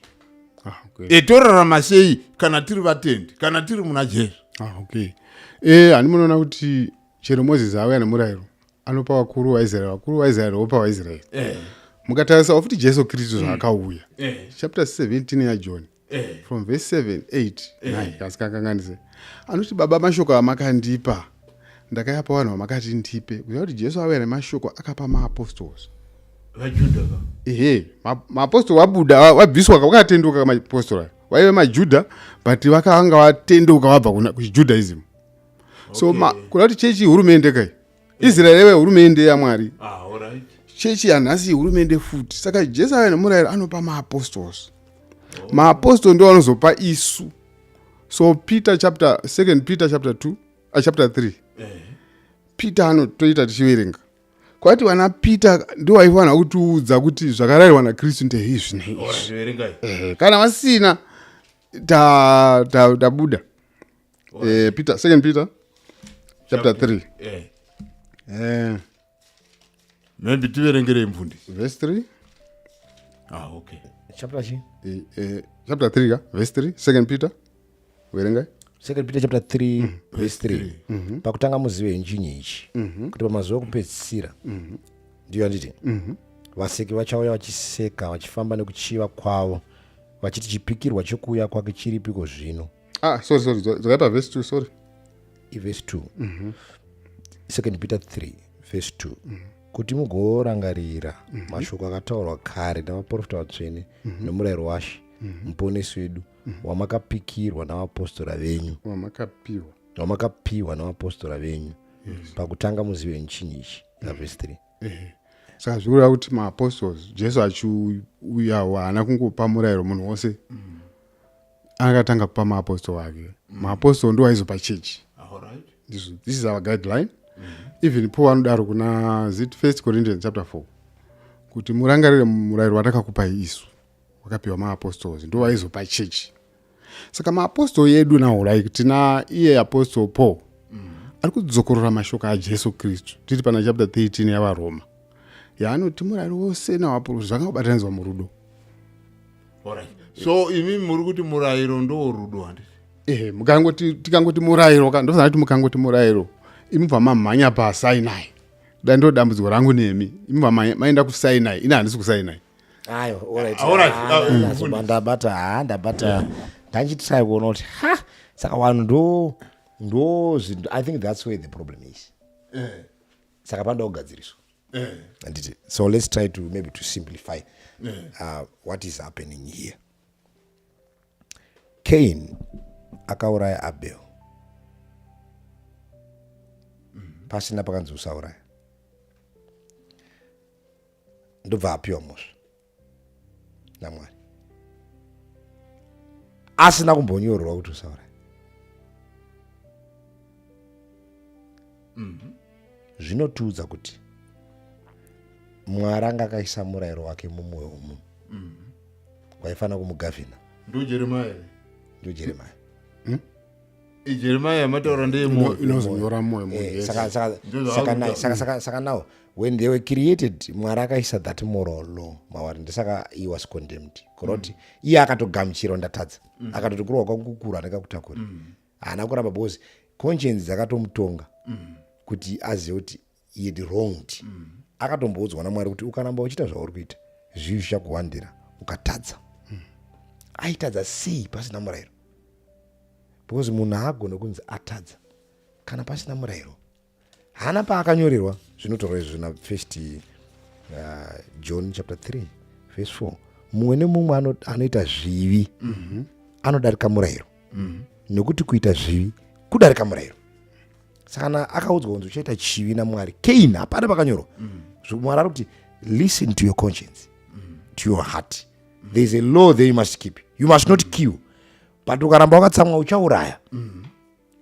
S4: Ah, okay.
S2: Torarama sei kana tiri vatendi, kana tiri muna Jesu?
S4: Ah, okay. Handi munoona kuti chero Mozisi auya nemurayiro, anopa vakuru vaIsraeri, vakuru vaIsraeri vopa vaIsraeri? Mukatarisawo futi Jesu Kristu zvaakauya, chapter 17 yaJohn, from verse 7, 8, 9, kasi kakanganise, anoti, "Baba, mashoko amakandipa ndakayapa vanhu vamakati ndipe." Kuziva kuti Jesu auya nemashoko akapa maapostles.
S2: VaJudha ka?
S4: Ehe, maapostoli vabuda, vabviswa, vakatenduka. Maapostoli aya vaive maJudha, but vakanga vatenduka vabva kuchiJudaism. So kuda kuti chechi hurumende kai, Israeri yaive hurumende yaMwari.
S2: Ah, alright.
S4: Chechi yanhasi hurumende futi. Saka Jesu ave nemurayiro, anopa maapostles. Maapostol ndo vanozopa isu. So Peter chapter, Second Peter chapter 2, chapter 3, Peter anotoita tichiverenga kwati vana Peter ndo vaifanira kutiudza kuti zvakarayirwa naKristu ndeizvi neizvi.
S2: Alright, verengai.
S4: Kana vasina, tabuda. Peter, Second Peter chapter 3.
S2: Maybe tiverengerei, mufundisi.
S4: Verse 3.
S2: Ah, okay.
S3: Chapter chi?
S4: Chapter 3 ka, verse 3, Second Peter, verengai.
S3: Second Peter chapter 3 verse 3: "Pakutanga muzive chinhu ichi, kuti pamazuva okupedzisira," ndiyo handiti, "vaseki vachauya vachiseka, vachifamba nekuchiva kwavo." Vachiti chipikirwa chekuuya kwake chiripiko zvino?
S4: Ah, sorry, sorry, dzokai pavhesi 2, sorry.
S3: Ivhesi 2. Second Peter 3 vhesi 2. Kuti mugorangarira mashoko akataurwa kare navaprofita vatsvene nomurayiro waShe muponesi wedu wamakapikirwa navapostora venyu.
S4: Wamakapiwa.
S3: Wamakapiwa navapostora venyu. Pakutanga muzive chinhu ichi. Vhesi 3.
S4: Saka zvikureva kuti maapostles, Jesu achiuyawo, haana kungopa murayiro munhu wose. Akatanga kupa maapostol ake. Maapostol ndo aizopa chechi. Ndizvo, this is our guideline. Even Paul anodaro kuna zit First Corinthians chapter 4 kuti murangarire murayiro watakakupai isu, wakapiwa maapostles, ndo vaizopa chechi. Saka maapostol edu now, like tina iye Apostle Paul ari kudzokorora mashoko aJesu Kristu tiri pana chapter 13 yaVaRoma, yaanoti murayiro wose navaprofita zvakangobatanidzwa murudo.
S2: Alright. So imi muri kuti murayiro ndo rudo, handiti?
S4: Ehe, mukangoti, tikangoti murayiro ka, ndosana kuti mukangoti murayiro, imubva mamhanya paSinai. Dai ndo dambudziko rangu nemi, imubva maenda kuSinai, ini handisi kuSinai.
S3: Ayo, alright.
S2: Alright.
S3: Ah, ndabata, ha, ndabata. Ndanchitry kuona kuti ha, saka vanhu ndo zvinhu. I think that's where the problem is. Saka panoda kugadziriswa, handiti? So let's try to maybe to simplify what is happening here. Cain akauraya Abel pasina pakanzi usauraya, ndobva apiwa mhosva naMwari asina kumbonyorerwa kuti usauraya. Zvinotiudza kuti Mwari anga akaisa murayiro wake mumwoyo womunhu waifanira kumugavhina.
S2: Ndo Jeremaya here?
S3: Ndo Jeremaya.
S2: Jeremaya yamataura ndeyemwoyo.
S4: Inozonyora mwoyo munhu.
S3: Eh,
S4: Yes.
S3: saka
S2: Ndozvo
S3: saka saka now when they were created, Mwari akaisa that moral law mavari. Ndosaka he was condemned, kureva kuti iye akatogamuchira, "Ndatadza." Akatoti, "Kurwa kwangu kukuru, handingakutakuri." Haana kuramba because conscience dzakatomutonga kuti azive kuti he had wronged. Akatomboudzwa naMwari kuti ukaramba uchiita zvauri kuita, zvivi zvichakuwandira ukatadza. Aitadza sei pasina murayiro? Because munhu haagone kunzi atadza kana pasina murayiro, haana paakanyorerwa. Zvinotaurwa izvo na First John chapter 3 verse 4: mumwe nemumwe anoita zvivi anodarika murayiro, nekuti kuita zvivi kudarika murayiro. Saka kana akaudzwa kunzi uchaita chivi naMwari, Cain hapana pakanyorwa. Mwari ari kuti, "Listen to your conscience, to your heart. There is a law there you must keep. You must not kill, but ukaramba wakatsamwa uchauraya."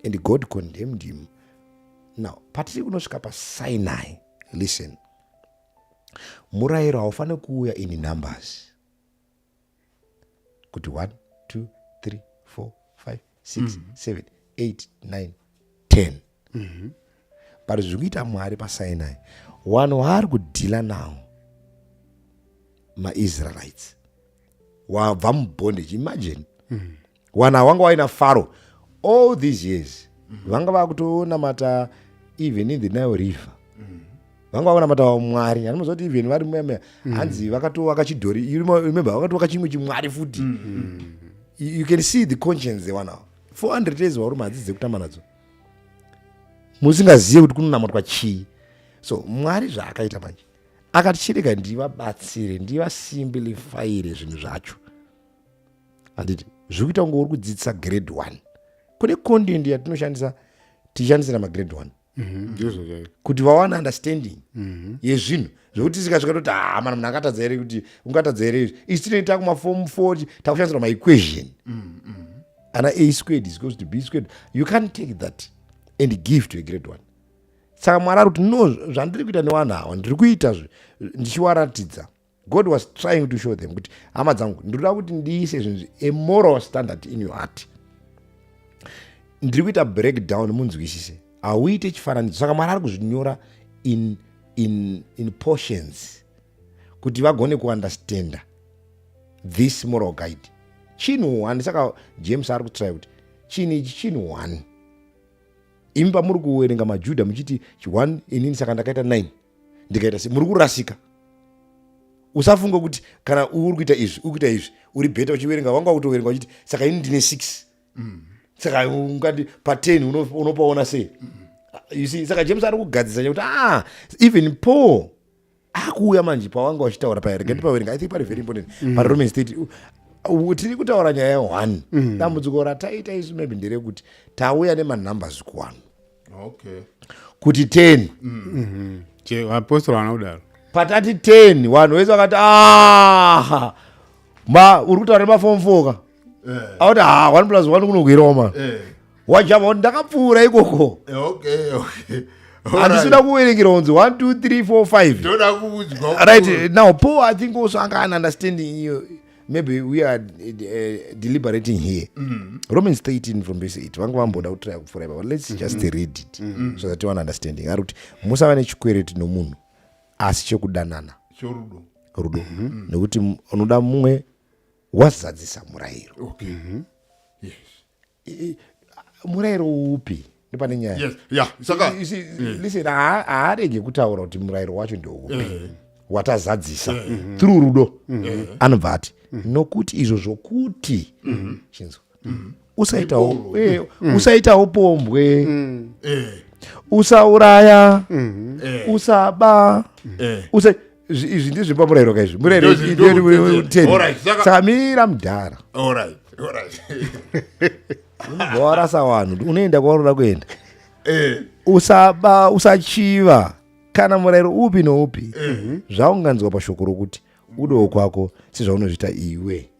S3: And God condemned him. Now patiri kunosvika paSinai, listen, murayiro haufaniri kuuya in numbers kuti 1, 2, 3, 4, 5, 6, 7, 8, 9, 10. But zviri kuita Mwari paSinai, vanhu vaari kudeala nawo maIsraelites wabva mubondage. Imagine, vanhu ava vanga vaina Pharaoh all these years, vanga vakutonamata even in the Nile River, vanga vakunamata Mwari. Anomuziva kuti even vari muyamaya, hanzi vakatovaka chidhori. You remember, vakatovaka chimwe chimwari futi. You can see the conscience dzevanhu ava. 400 years varume hadzidzi kutamba nadzo, musingazive kuti kunonamatwa chii. So Mwari zvaakaita manje, akati, "Chirega ndivabatsire, ndivasimplifyire zvinhu zvacho." Handiti zviri kuita kunge uri kudzidzisa grade one? Kune content yatinoshandisa, tichishandisira magrade one
S4: Ndizvo chaizvo.
S3: Kuti vawane understanding yezvinhu, zvekuti tikasvika toti, "Ha, mana, munhu akatadza here kuti ungatadza here izvi?" Isi tinoita kumaform 4, takushandisira maequation ana a squared is equals to b squared. You can't take that and give to a grade one. Saka Mwari ari kuti, "No, zvandiri kuita nevanhu ava, ndiri kuita ndichiwaratidza." God was trying to show them kuti, "Hama dzangu, ndinoda kuti ndiise zvinhu, a moral standard in your heart. Ndiri kuita breakdown munzwisise, hauite chifananidzo." Saka Mwari ari kuzvinyora in portions kuti vagone kuunderstanda this moral guide. Chinhu one. Saka James ari kutry kuti chinhu ichi chinhu one. Imi pamuri kuverenga maJudha muchiti one, inini saka ndakaita 9, ndikaita se, muri kurasika. Usafunga kuti kana uri kuita izvi, uri kuita izvi, uri better uchiverenga, wanga kutoverenga uchiti saka ini ndine 6. Saka ungati pa10 unopaona sei? You see, saka James ari kugadzisa kuti ah, even Paul akuuya manje pawanga uchitaura paya, rega ndipaverenga. I think pari very important paRomans 30. Tiri kutaura nyaya ye1. Dambudziko rataita isu maybe nderekuti tauya nemanumbers kuvanhu kuti 10.
S4: Vapostori vana kudaro.
S3: Patati 10, vanhu vese vakati, "Ah, ma uri kutaura nemaform 4 ka?" Auti, "Ha, 1 plus 1 kunogwerawo ma." Wajamba kuti ndakapfuura ikoko. Handisida kuverengera kunzi 1 2 3 4 5.
S2: Ndoda kuudzwa.
S3: Right now, Paul, I think also anga an understanding iyo maybe we are deliberating here. Romans 13 from verse 8, vanga vamboda kutraya kupfuura ipa, but let's just read it so that tiwane understanding. Ari kuti musava nechikwereti nomunhu asi chekudanana
S2: Chorudo.
S3: Rudo, nekuti unoda mumwe wazadzisa murayiro. Murayiro upi? Ndopane nyaya.
S2: Yes, yeah, saka
S3: You see, listen, haarege kutaura kuti murayiro wacho ndeupi watazadzisa through rudo. Anobva ati nokuti izvo zvokuti chinzwa, usaitawo usaitawo pombwe, usauraya, usaba, usa izvi ndizvi pamurayiro kaizvi, murayiro 10.
S2: Alright,
S3: Saka mira mudhara.
S2: All right.
S3: Unobva warasa vanhu, unoenda kwaunoda kuenda. Usaba, usachiva, kana murayiro upi noupi zvaunganzwa pashoko rokuti udowo kwako sezvaunozviita iwe.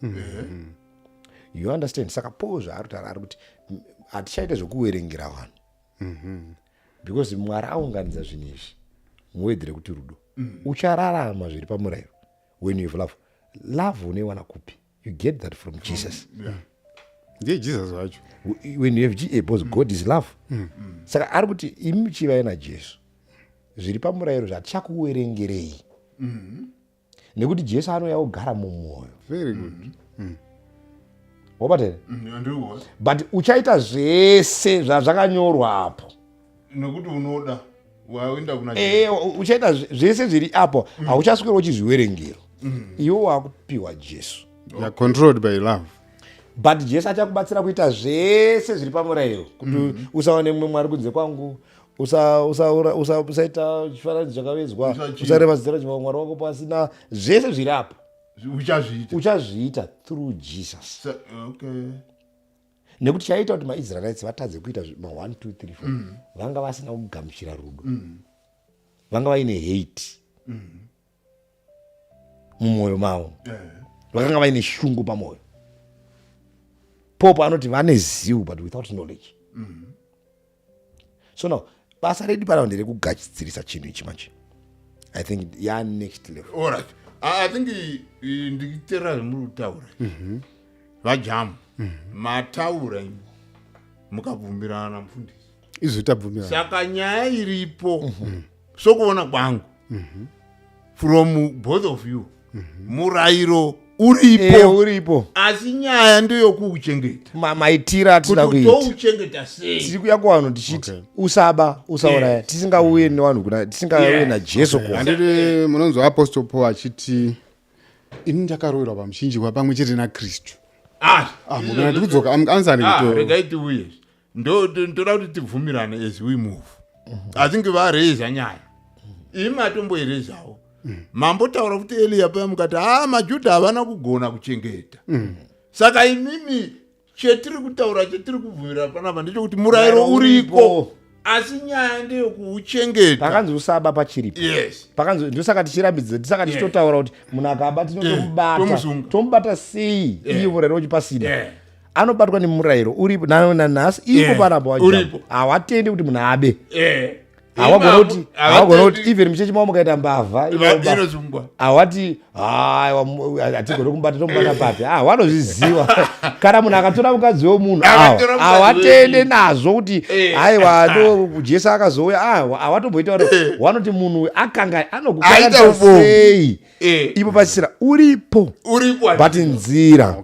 S3: You understand? Saka Paul zvaari kutaura, ari kuti hatichaita zvokuverengera vanhu because Mwari aunganidza zvinhu izvi muwedhere kuti rudo. Uchararama zviri pamurayiro when you have love. Love unoiwana kupi? You get that from Jesus.
S4: Ndiye Jesus wacho.
S3: When you have because God is love. Saka ari kuti imi muchivai naJesu, zviri pamurayiro zvatichakuverengerei nekuti Jesu anouya kugara mumwoyo.
S4: Very good.
S3: Wabata here?
S2: Ndikuona.
S3: But uchaita zvese zvazvakanyorwa apo
S2: Nekuti unoda waenda kuna
S3: Uchaita zvese zviri apo, hauchaswera uchizviverengera, iwe wakupiwa Jesu.
S4: You are controlled by love.
S3: But Jesu achakubatsira kuita zvese zviri pamurayiro kuti usaone mumwe mwari kunze kwangu, usaita chifananidzo chakavezwa,
S2: Usachiva.
S3: usareva zita raJehovha Mwari wako pasina, zvese zviri apo.
S2: Uchazviita.
S3: Uchazviita through Jesus. Nekuti chaita kuti maIsraelites vatadze kuita ma1 2 3 4, vanga vasina kugamuchira rudo, vanga vaine hate mumwoyo mavo, vakanga vaine shungu pamwoyo. Pope anoti vane zeal but without knowledge. So now basa redu panapa nderekugadzirisa chinhu ichi manje. I think ya next level.
S2: Alright, I think ndikiteerera zvemuri kutaura, vaJamu, mataura imi mukabvumirana mufundisi.
S4: Izvo tabvumirana.
S2: Saka nyaya iripo, sokuona kwangu from both of you, murayiro uripo.
S3: Uripo.
S2: Asi nyaya ndeyokuuchengeta.
S3: Maitiro atina
S2: Kuti
S3: kuita.
S2: touchengeta sei?
S3: Tiri kuya kuvanhu tichiti usaba, usauraya, tisingauye nevanhu kuna, tisingauye naJesu kuvanhu.
S4: Handiti munonzwa Apostle Paul achiti ini ndakaroverwa pamuchinjikwa pamwe chete naKristu?
S2: Ah,
S4: Ah, mukana tikudzoka ansani.
S2: Ah, regai tiuye. Ndoda kuti tibvumirane as we move. I think vareza nyaya imi, matomboirezawo, mambotaura kuti Eliya paya mukati ha maJudha havana kugona kuchengeta. Saka imimi chetiri kutaura, chetiri kubvumira panapa ndechekuti murayiro uriko,
S3: Uripo.
S2: asi nyaya ndeyekuuchengeta.
S3: Pakanzi usaba pachiripo. Pakanzi, ndosaka tichirambidza, tisaka tichitotaura kuti munhu akaba tinotomubata.
S2: Tomusunga.
S3: Tomubata sei iye murayiro uchipasina? Anobatwa nemurayiro uripo nanhasi ipo panapa waJamu.
S2: Uripo.
S3: Hawatendi kuti munhu abe. Hawagona kuti hawagona kuti even muchechi mavo mukaita mbavha inoba.
S2: Inosungwa.
S3: Hawati haiwa, hatigone kumubata, tomubata papi? Ah, vanozviziva. Kana munhu akatora mukadzi wemunhu,
S2: Akatora mukadzi
S3: hawatende
S2: wemunhu.
S3: nazvo kuti aiwa, ndo Jesu akazouya. Ah, hawatomboita kuti vanoti munhu akanga
S2: Aita
S3: anokukanganisa
S2: upombwe.
S3: sei ipo pasisira uripo.
S2: Uripo.
S3: But nzira.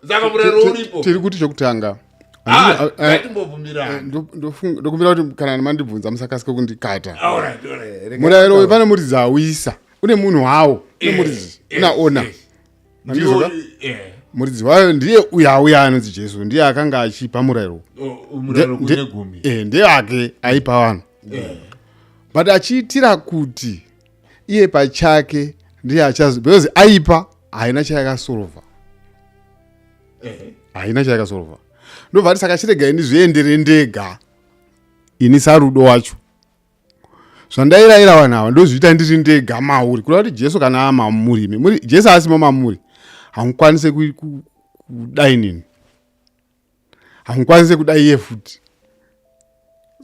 S2: Saka murayiro uripo.
S4: Tiri kuti chokutanga
S2: Ah, ngatimbobvumirana.
S4: Ndokumbira kuti kana mandibvunza musakasike kundikata.
S2: Alright.
S4: Murayiro uyu pane muridzi awisa. Une munhu wawo, une muridzi, una owner. Mandizvoka? Muridzi wayo ndiye uya uya anonzi Jesu, ndiye akanga achipa murayiro.
S2: Murayiro kune gumi.
S4: Ndiye ake aipa vanhu, but achiitira kuti iye pachake ndiye achazo, because aipa haina chayakasolva. Haina chayakasolva. Ndobva ati, saka chiregai ndizviendere ndega ini sarudo wacho. Zvandairayira vanhu ava ndozviita ndiri ndega mauri. Kureva kuti Jesu kana amamuri, imi muri Jesu asimo mamuri, hamukwanise kudai nini, hamukwanise kudai iye futi.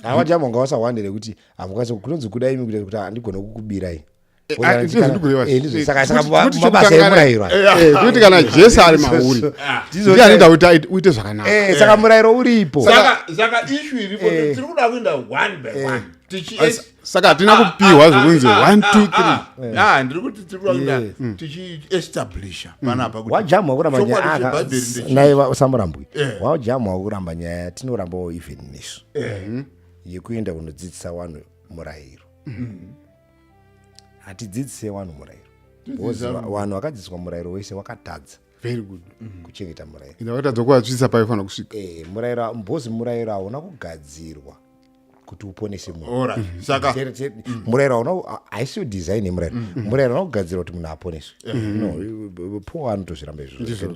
S3: Hawajambo ngawasawande nekuti hamukwanisi kunonzi kudai imi kuita kuti handigone kukubirai.
S4: Ndizvo zvirikureva.
S3: Saka mabasa emurayiro.
S4: Kuti kana Jesu ari mauri, ndiye anoita kuti uite zvakanaka.
S3: Saka murayiro uripo.
S2: Saka issue iripo, tiri kuda kuenda one by one.
S4: Saka hatina kupiwa zvokunzi 1 2 3.
S2: Ah, ndiri kuti tiri kuda kuenda tichiestablisha panapa kuti
S3: Wajamwa kuramba
S2: chokwadi
S3: nyaya
S2: cheBhaibheri ndechii.
S3: Naye samurambwi wajamwa kuramba nyaya, tinorambawo even nesu yekuenda kunodzidzisa vanhu murayiro. Hatidzidzise vanhu murayiro because vanhu vakadzidziswa murayiro wese wakatadza
S4: Very good.
S3: kuchengeta murayiro.
S4: Enda vakatadza kuvatsvitsa paifanira kusvika.
S3: Murayiro mbozi murayiro hauna kugadzirwa kuti uponese munhu.
S2: Alright. Saka
S3: Murayiro hauna, haisiyo design yemurayiro. Murayiro hauna kugadzirwa kuti munhu aponeswe. No, Paul anotozviramba izvozvo.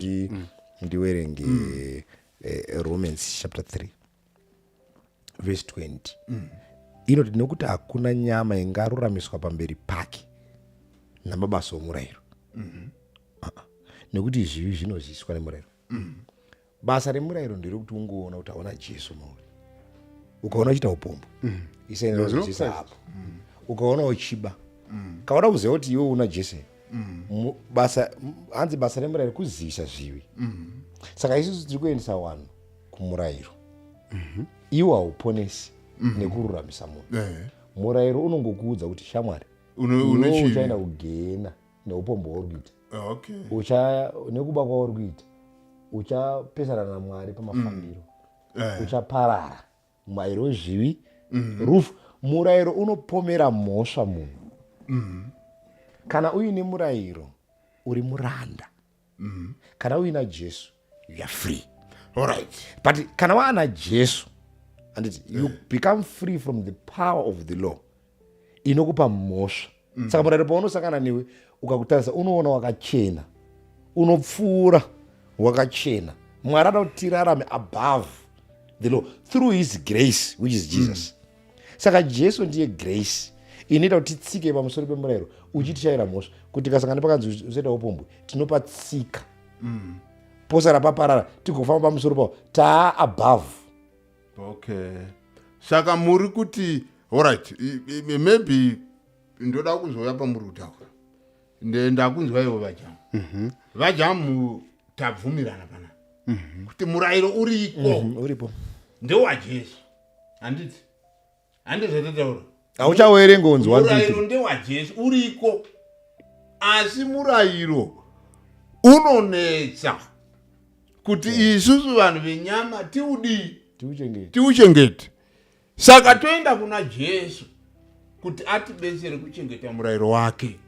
S3: Ndiwerenge Romans chapter 3 verse 20. Inoti, "Nokuti hakuna nyama ingaruramiswa pamberi pake namabasa omurayiro." Ah-ah. Nekuti zvivi zvinoziswa nemurayiro. Basa remurayiro nderekuti ungoona kuti hauna Jesu mauri. Ukaona uchiita upombo, isaenda Jesu apo. Ukaona uchiba, kaona kuziva kuti iwe una Jesu. Basa hanzi basa remurayiro kuzivisa zvivi. Saka isusu tiri kuendesa vanhu kumurayiro. Iwo hauponesi nekururamisa munhu. Murayiro unongokuudza kuti, shamwari,
S2: une
S3: iwe
S2: chivi.
S3: Uchaenda kugehena neupombo hwauri kuita, ucha nekuba kwauri kuita, uchapesana naMwari pamafambiro, uchaparara. Murayiro wezvivi rufu. Murayiro unopomera mhosva munhu. Kana uine murayiro, uri muranda. Kana uina Jesu, you are free. But kana waana Jesu, anditi you become free from the power of the law inokupa mhosva. Saka murayiro paunosangana newe, ukakutarisa, unoona wakachena, unopfuura wakachena. Mwari ada kuti tirarame above the law through his grace, which is Jesus. Saka Jesu ndiye grace inoita kuti titsike pamusoro pemurayiro uchitishayira mhosva, kuti tikasangana pakanzi usaita upombwe, tinopa tsika, posara paparara, tigofamba pamusoro pawo taa above.
S2: Okay, saka muri kuti, alright, maybe ndoda kuzouya pamuri kutaura. Ndakunzwa ivo vaJamu. VaJamu, tabvumirana pana kuti murayiro uriko.
S3: Uripo.
S2: NdewaJesu, handiti? Handizvatataura?
S3: Hauchawerenga unzi 1 2
S2: Murayiro
S3: 3.
S2: ndewaJesu, uriko, asi murayiro unonetsa kuti isusu vanhu venyama tiudii?
S3: Tiuchengete.
S2: Tiuchengete. Saka toenda kuna Jesu kuti atibetsere kuchengeta murayiro wake.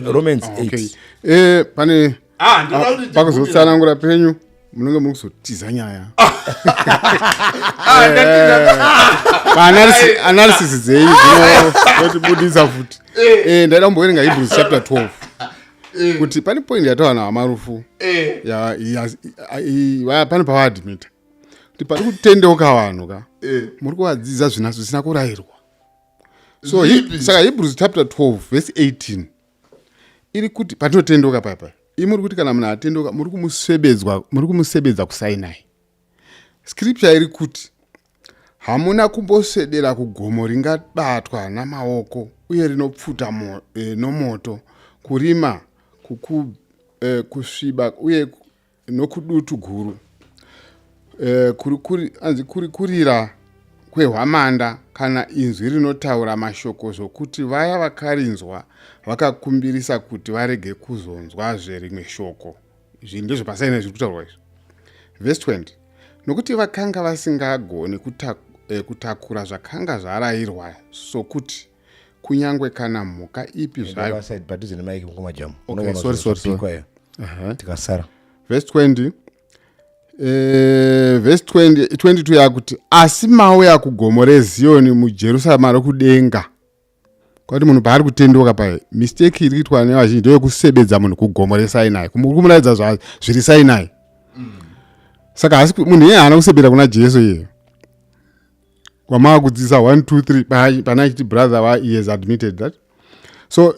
S3: Romans 8.
S4: Okay. Pane
S2: Ah, ndinoda kuti
S4: pakuzotsanangura penyu munenge muri kuzotiza nyaya.
S2: Ah,
S4: Analysis dzenyu dzinotibudisa futi. Ndaida kumboverenga Hebrews chapter 12, kuti pane point yataura navaMarufu. Pane pavaadmita kuti pari kutendeuka vanhu ka, muri kuvadzidza zvina zvisina kurayirwa. So
S2: Zvipi?
S4: Saka Hebrews chapter 12 verse 18 iri kuti patinotendeuka papa, imuri kuti kana munhu atendeuka, muri kumusebedzwa, muri kumusebedza kuSinai. Scripture iri kuti hamuna kumboswedera kugomo ringabatwa namaoko uye rinopfuta nomoto, kurima, kusviba uye nokudutu guru, anzi kuri kurira kwehwamanda kana inzwi rinotaura mashoko, zvokuti vaya vakarinzwa vakakumbirisa kuti varege kuzonzwazve rimwe shoko. Izvi ndezvepaSainai zviri kutaurwa izvi. Vhesi 20: nokuti vakanga vasingagoni kutakura zvakanga zvarayirwa, sokuti Kunyange kana mhuka ipi zvayo.
S3: Paside padhuze nemaiki, mukoma Jamu.
S4: Okay, sorry, sorry, sorry.
S3: Sorry. Tikasara.
S4: Verse 20, verse 20, 22 yakuti, asi mauya kugomo reZiyoni, muJerusarema rokudenga. Kwati munhu paari kutendoka pai, mistake iri kuitwa nevazhinji ndeyekusebedza munhu kugomo reSinai, kumuratidza zviri Sinai. Saka hasi munhu iye haana kusebera kuna Jesu iye kwamava kudzidzisa 1 2 3 pana achiti brother wa, he has admitted that. So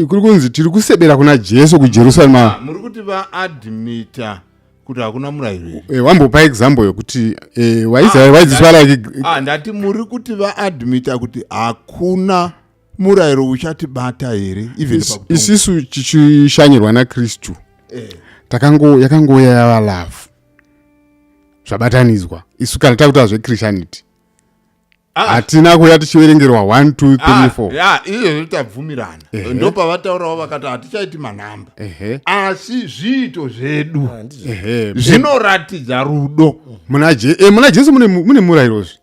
S4: kuri kunzi tiri kusebera kuna Jesu kuJerusarema.
S2: Ah, muri kuti vaadmita kuti hakuna murayiro here?
S4: Wambopa example yokuti vaIsraeri vaidzidziswa like
S2: Ah, ndati muri kuti vaadmita kuti hakuna murayiro uchatibata here even pakutonga?
S4: Isisu tichishanyirwa naKristu, yakangouya yava love, zvabatanidzwa. Isu kana takuita zvechristianity, hatina kuuya tichiverengerwa 1 2 3 4.
S2: Ya, izvozvo tabvumirana. Ndopavataurawo vakati hatichaiti manhamba, asi zviito zvedu zvinoratidza rudo.
S4: Muna Jesu mune murayirozve.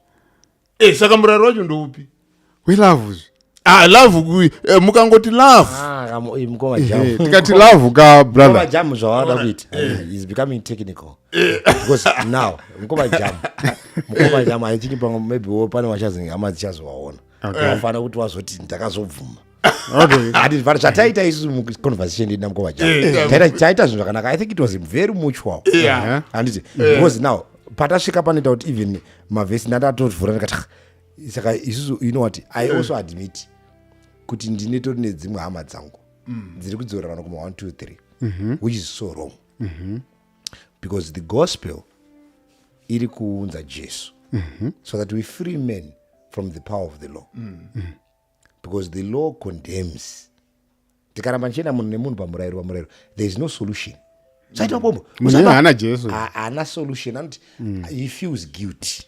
S2: Saka murayiro wacho ndoupi?
S4: Welove.
S2: Ah, love, mukangoti love.
S3: Ah, mukoma Jamu.
S4: Tikati love ka,
S3: Mukoma
S4: brother.
S3: Jamu, zvawada kuita is becoming technical, because now mukoma Jamu, I think pamwe maybe wo pane vachazi hama dzichazovaona, vafanira kuti vazoti ndakazobvuma. Hati, but zvataita isusu muconversation yedu namukoma Jamu, taita zvinhu zvakanaka. I think it was very mutual. Handiti? Because now patasvika panoita kuti even mavhesi ndatatovhura, ndikati, "Ah, saka isusu, you know what, I also admit kuti ndine tori nedzimwe hama dzangu dziri kudzorerana kuma 1 2 3, which is so wrong, because the gospel iri kuunza Jesu so that we free men from the power of the law, because the law condemns. Tikaramba ndichienda munhu nemunhu pamurayiro, pamurayiro, there is no solution. Saita pombo.
S4: Munhu iye haana Jesu.
S3: Haana solution. Anoti he feels guilty,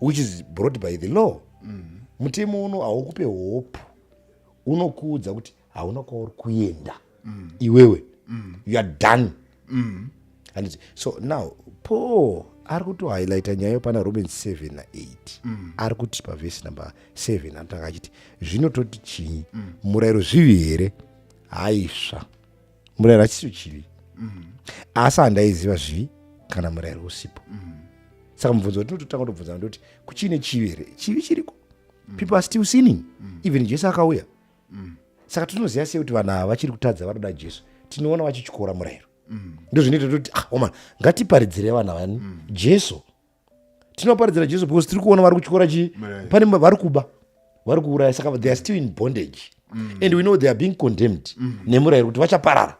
S3: which is brought by the law. Mutemo uno haukupe hope, unokuudza kuti hauna kwauri kuenda iwewe, you are done. Handiti? So now Paul ari kutohighlighta nyaya pana Romans 7 na8. Ari kuti pavhesi number 7 anotanga achiti, zvinototi chii? Murayiro zvivi here? Haisva, murayiro hachisi chivi, asi handaiziva zvivi kana murayiro usipo. Saka mubvunzo watinototanga kutobvunza ndoti, kuchine chivi here? Chivi chiriko. People are still sinning even Jesu akauya. Saka tinoziva sei kuti vanhu ava vachiri kutadza, vanoda Jesu? Tinoona vachityora murayiro. Ndo zvinoita toti, ah, oma ngatiparidzire vanhu vani Jesu. Tinoparidzira Jesu because tiri kuona vari kutyora chii? Pane vari kuba, vari kuuraya, saka they are still in bondage and we know they are being condemned nemurayiro kuti vachaparara.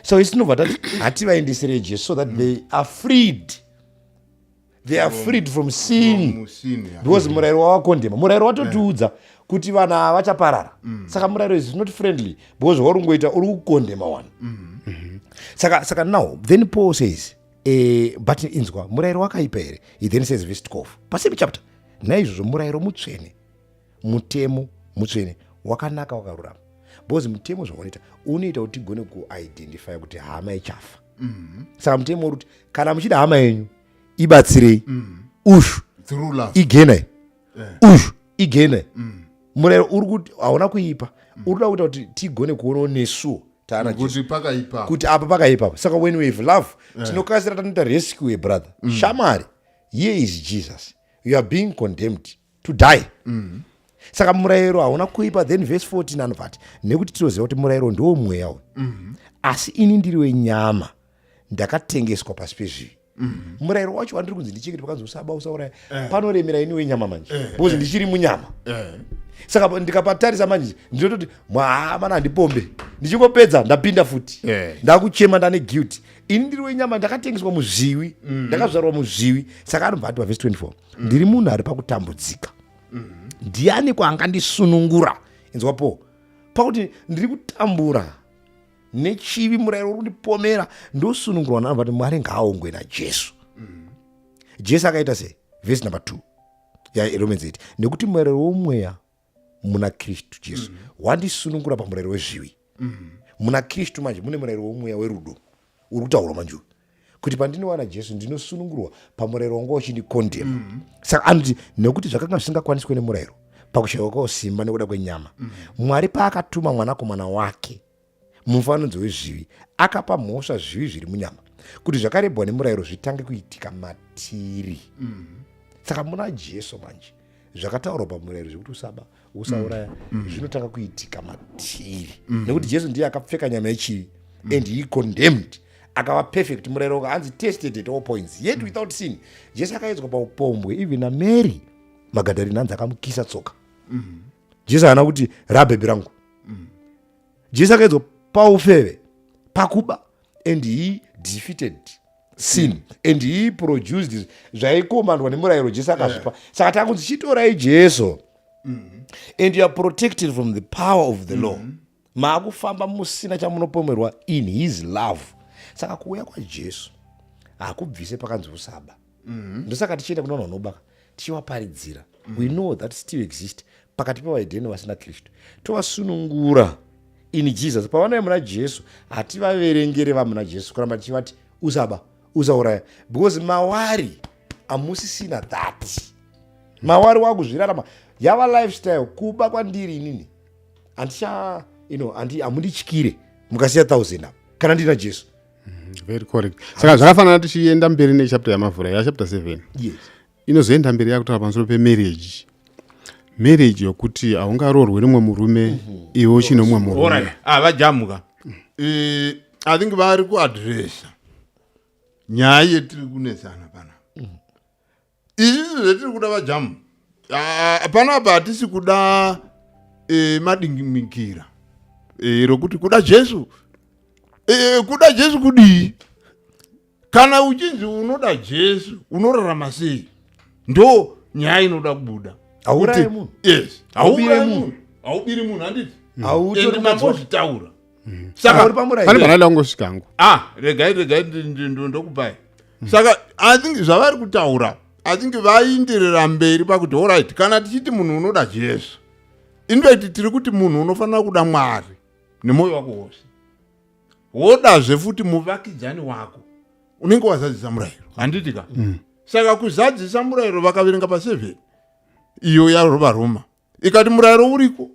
S3: So isi tinobva tati hativaendesere Jesu so that they are freed, they are freed from sin.
S2: Musin, yeah.
S3: Because murayiro wawakondema, murayiro watotiudza kuti vanhu ava vachaparara. Saka murayiro is not friendly because wauri kungoita uri kukondema vanhu. Saka now then Paul says, but inzwa, murayiro wakaipa here? He then says, verse 12 pasame chapter, naizvozvo murayiro mutsvene, mutemo mutsvene, wakanaka, wakarurama. Because mutemo zvaunoita, unoita kuti tigone kuidentify kuti hama ichafa. Saka mutemo uri kuti kana muchida hama yenyu, ibatsirei ushu
S2: Through love.
S3: Igenai ushu igenai. Murayiro uri kuti hauna kuipa, uri kuda kuita kuti tigone kuonawo nesuwo taana Jesu
S2: kuti pakaipa,
S3: kuti apa pakaipa. Saka when we have love, tinokasira tanoita rescue a brother. Shamari, here is Jesus, you are being condemned to die. Saka murayiro hauna kuipa. Then verse 14 anobva ati, nekuti tinoziva kuti murayiro ndiwo mweya uyu, asi ini ndiri wenyama, ndakatengeswa pasi pezvivi. Murayiro wacho wandiri kunzi ndichengete, pakanzi usaba, usauraya, panoremera ini wenyama manje, because ndichiri munyama. Saka ndikapatarisa manje ndinototi, mwana, handipombe, ndichingopedza ndapinda futi. Ndakuchema, ndane guilt. Ini ndiri wenyama, ndakatengeswa muzvivi, ndakazvarwa muzvivi. Saka anobva ati pavhesi 24, ndiri munhu ari pakutambudzika, ndiani kwaangandisunungura? Inzwa po pakuti ndiri kutambura nechivi, murayiro uri kundipomera, ndosunungurwa nani? Vati Mwari ngaaongwe naJesu. Jesu akaita sei? Vhesi number 2 yaRomans 8, nekuti murayiro womweya muna Kristu Jesu wandisunungura pamurayiro wezvivi. Muna Kristu manje mune murayiro womweya werudo uri kutaurwa manje uyu, kuti pandinowana Jesu ndinosunungurwa pamurayiro wanga uchindikondema. Saka anoti, nekuti zvakanga zvisingakwaniswe nemurayiro. Pakushayiwa kwawo simba nekuda kwenyama, Mwari paakatuma mwanakomana wake mumufananidzo wezvivi, akapa mhosva zvivi zviri munyama, kuti zvakarebwa nemurayiro zvitange kuitika matiri. Saka muna Jesu manje zvakataurwa pamurayiro zvekuti usaba, usauraya, zvinotanga kuitika matiri, nekuti Jesu ndiye akapfeka nyama yechivi and he condemned, akava perfect. Murayiro hanzi tested at all points, yet without sin. Jesu akaedzwa paupombwe, even naMary Magadharini hanzi akamukisa tsoka. Jesu haana kuti rabhebhi rangu. Jesu akaedzwa paufeve, pakuba, and he defeated sin and he produced zvaikomandwa nemurayiro. Jesu akazvipa. Saka takunzi chitorai Jesu and you are protected from the power of the law. Maakufamba musina chamunopomerwa in his love. Saka kuuya kwaJesu hakubvise pakanzi usaba. Ndosaka tichienda kuna vanhu vanobaka, tichivaparidzira. We know that still exist pakati pevahedheni vasina Kristu. Tovasunungura in Jesus. Pavanouya muna Jesu, hativaverengere vamuna Jesu kuramba tichivati usaba, usauraya, because mawari hamusisina that. Mawari wakuzvirarama, yava lifestyle. Kuba kwandiri inini handicha hamundityire mukasiya 1000 apa kana ndina Jesu.
S4: Very correct. Saka zvakafanana, tichienda mberi nechapter yamavhura, yachapter 7, inozoenda mberi yakutaura pamusoro pemarriage, marriage yokuti haungaroorwe rimwe murume iwe uchine umwe murume.
S2: Alright, ah, vajamuka. I think vari kuadresa nyaya yetiri kunetsana panapa. Izvizvi zvetiri kuda, vajamu, ah, panapa hatisi kuda madingimikira rokuti kuda Jesu. Kuda Jesu kudii? Kana uchinzi unoda Jesu, unorarama sei? Ndo nyaya inoda kubuda.
S3: Haurayi
S2: munhu.
S3: Yes.
S2: Haubiri Hauurayi munhu. Haubiri munhu, handiti?
S3: Hautori
S2: Ende
S3: mukadzi wako.
S2: mambozvitaura.
S3: Saka
S2: Saka
S3: uri pamurayiro.
S4: Pane panoda kungosvika hangu.
S2: Ah, regai, regai, ndokupai. Saka I think zvavari kutaura, I think vaindirira mberi pakuti, alright, kana tichiti munhu unoda Jesu, in fact tiri kuti munhu unofanira kuda Mwari nemwoyo wako wose, wodazve futi muvakidzani wako, unenge wazadzisa murayiro, handiti ka? Saka kuzadzisa murayiro, vakaverenga pa7 iyo yaVaRoma, ikati murayiro uriko,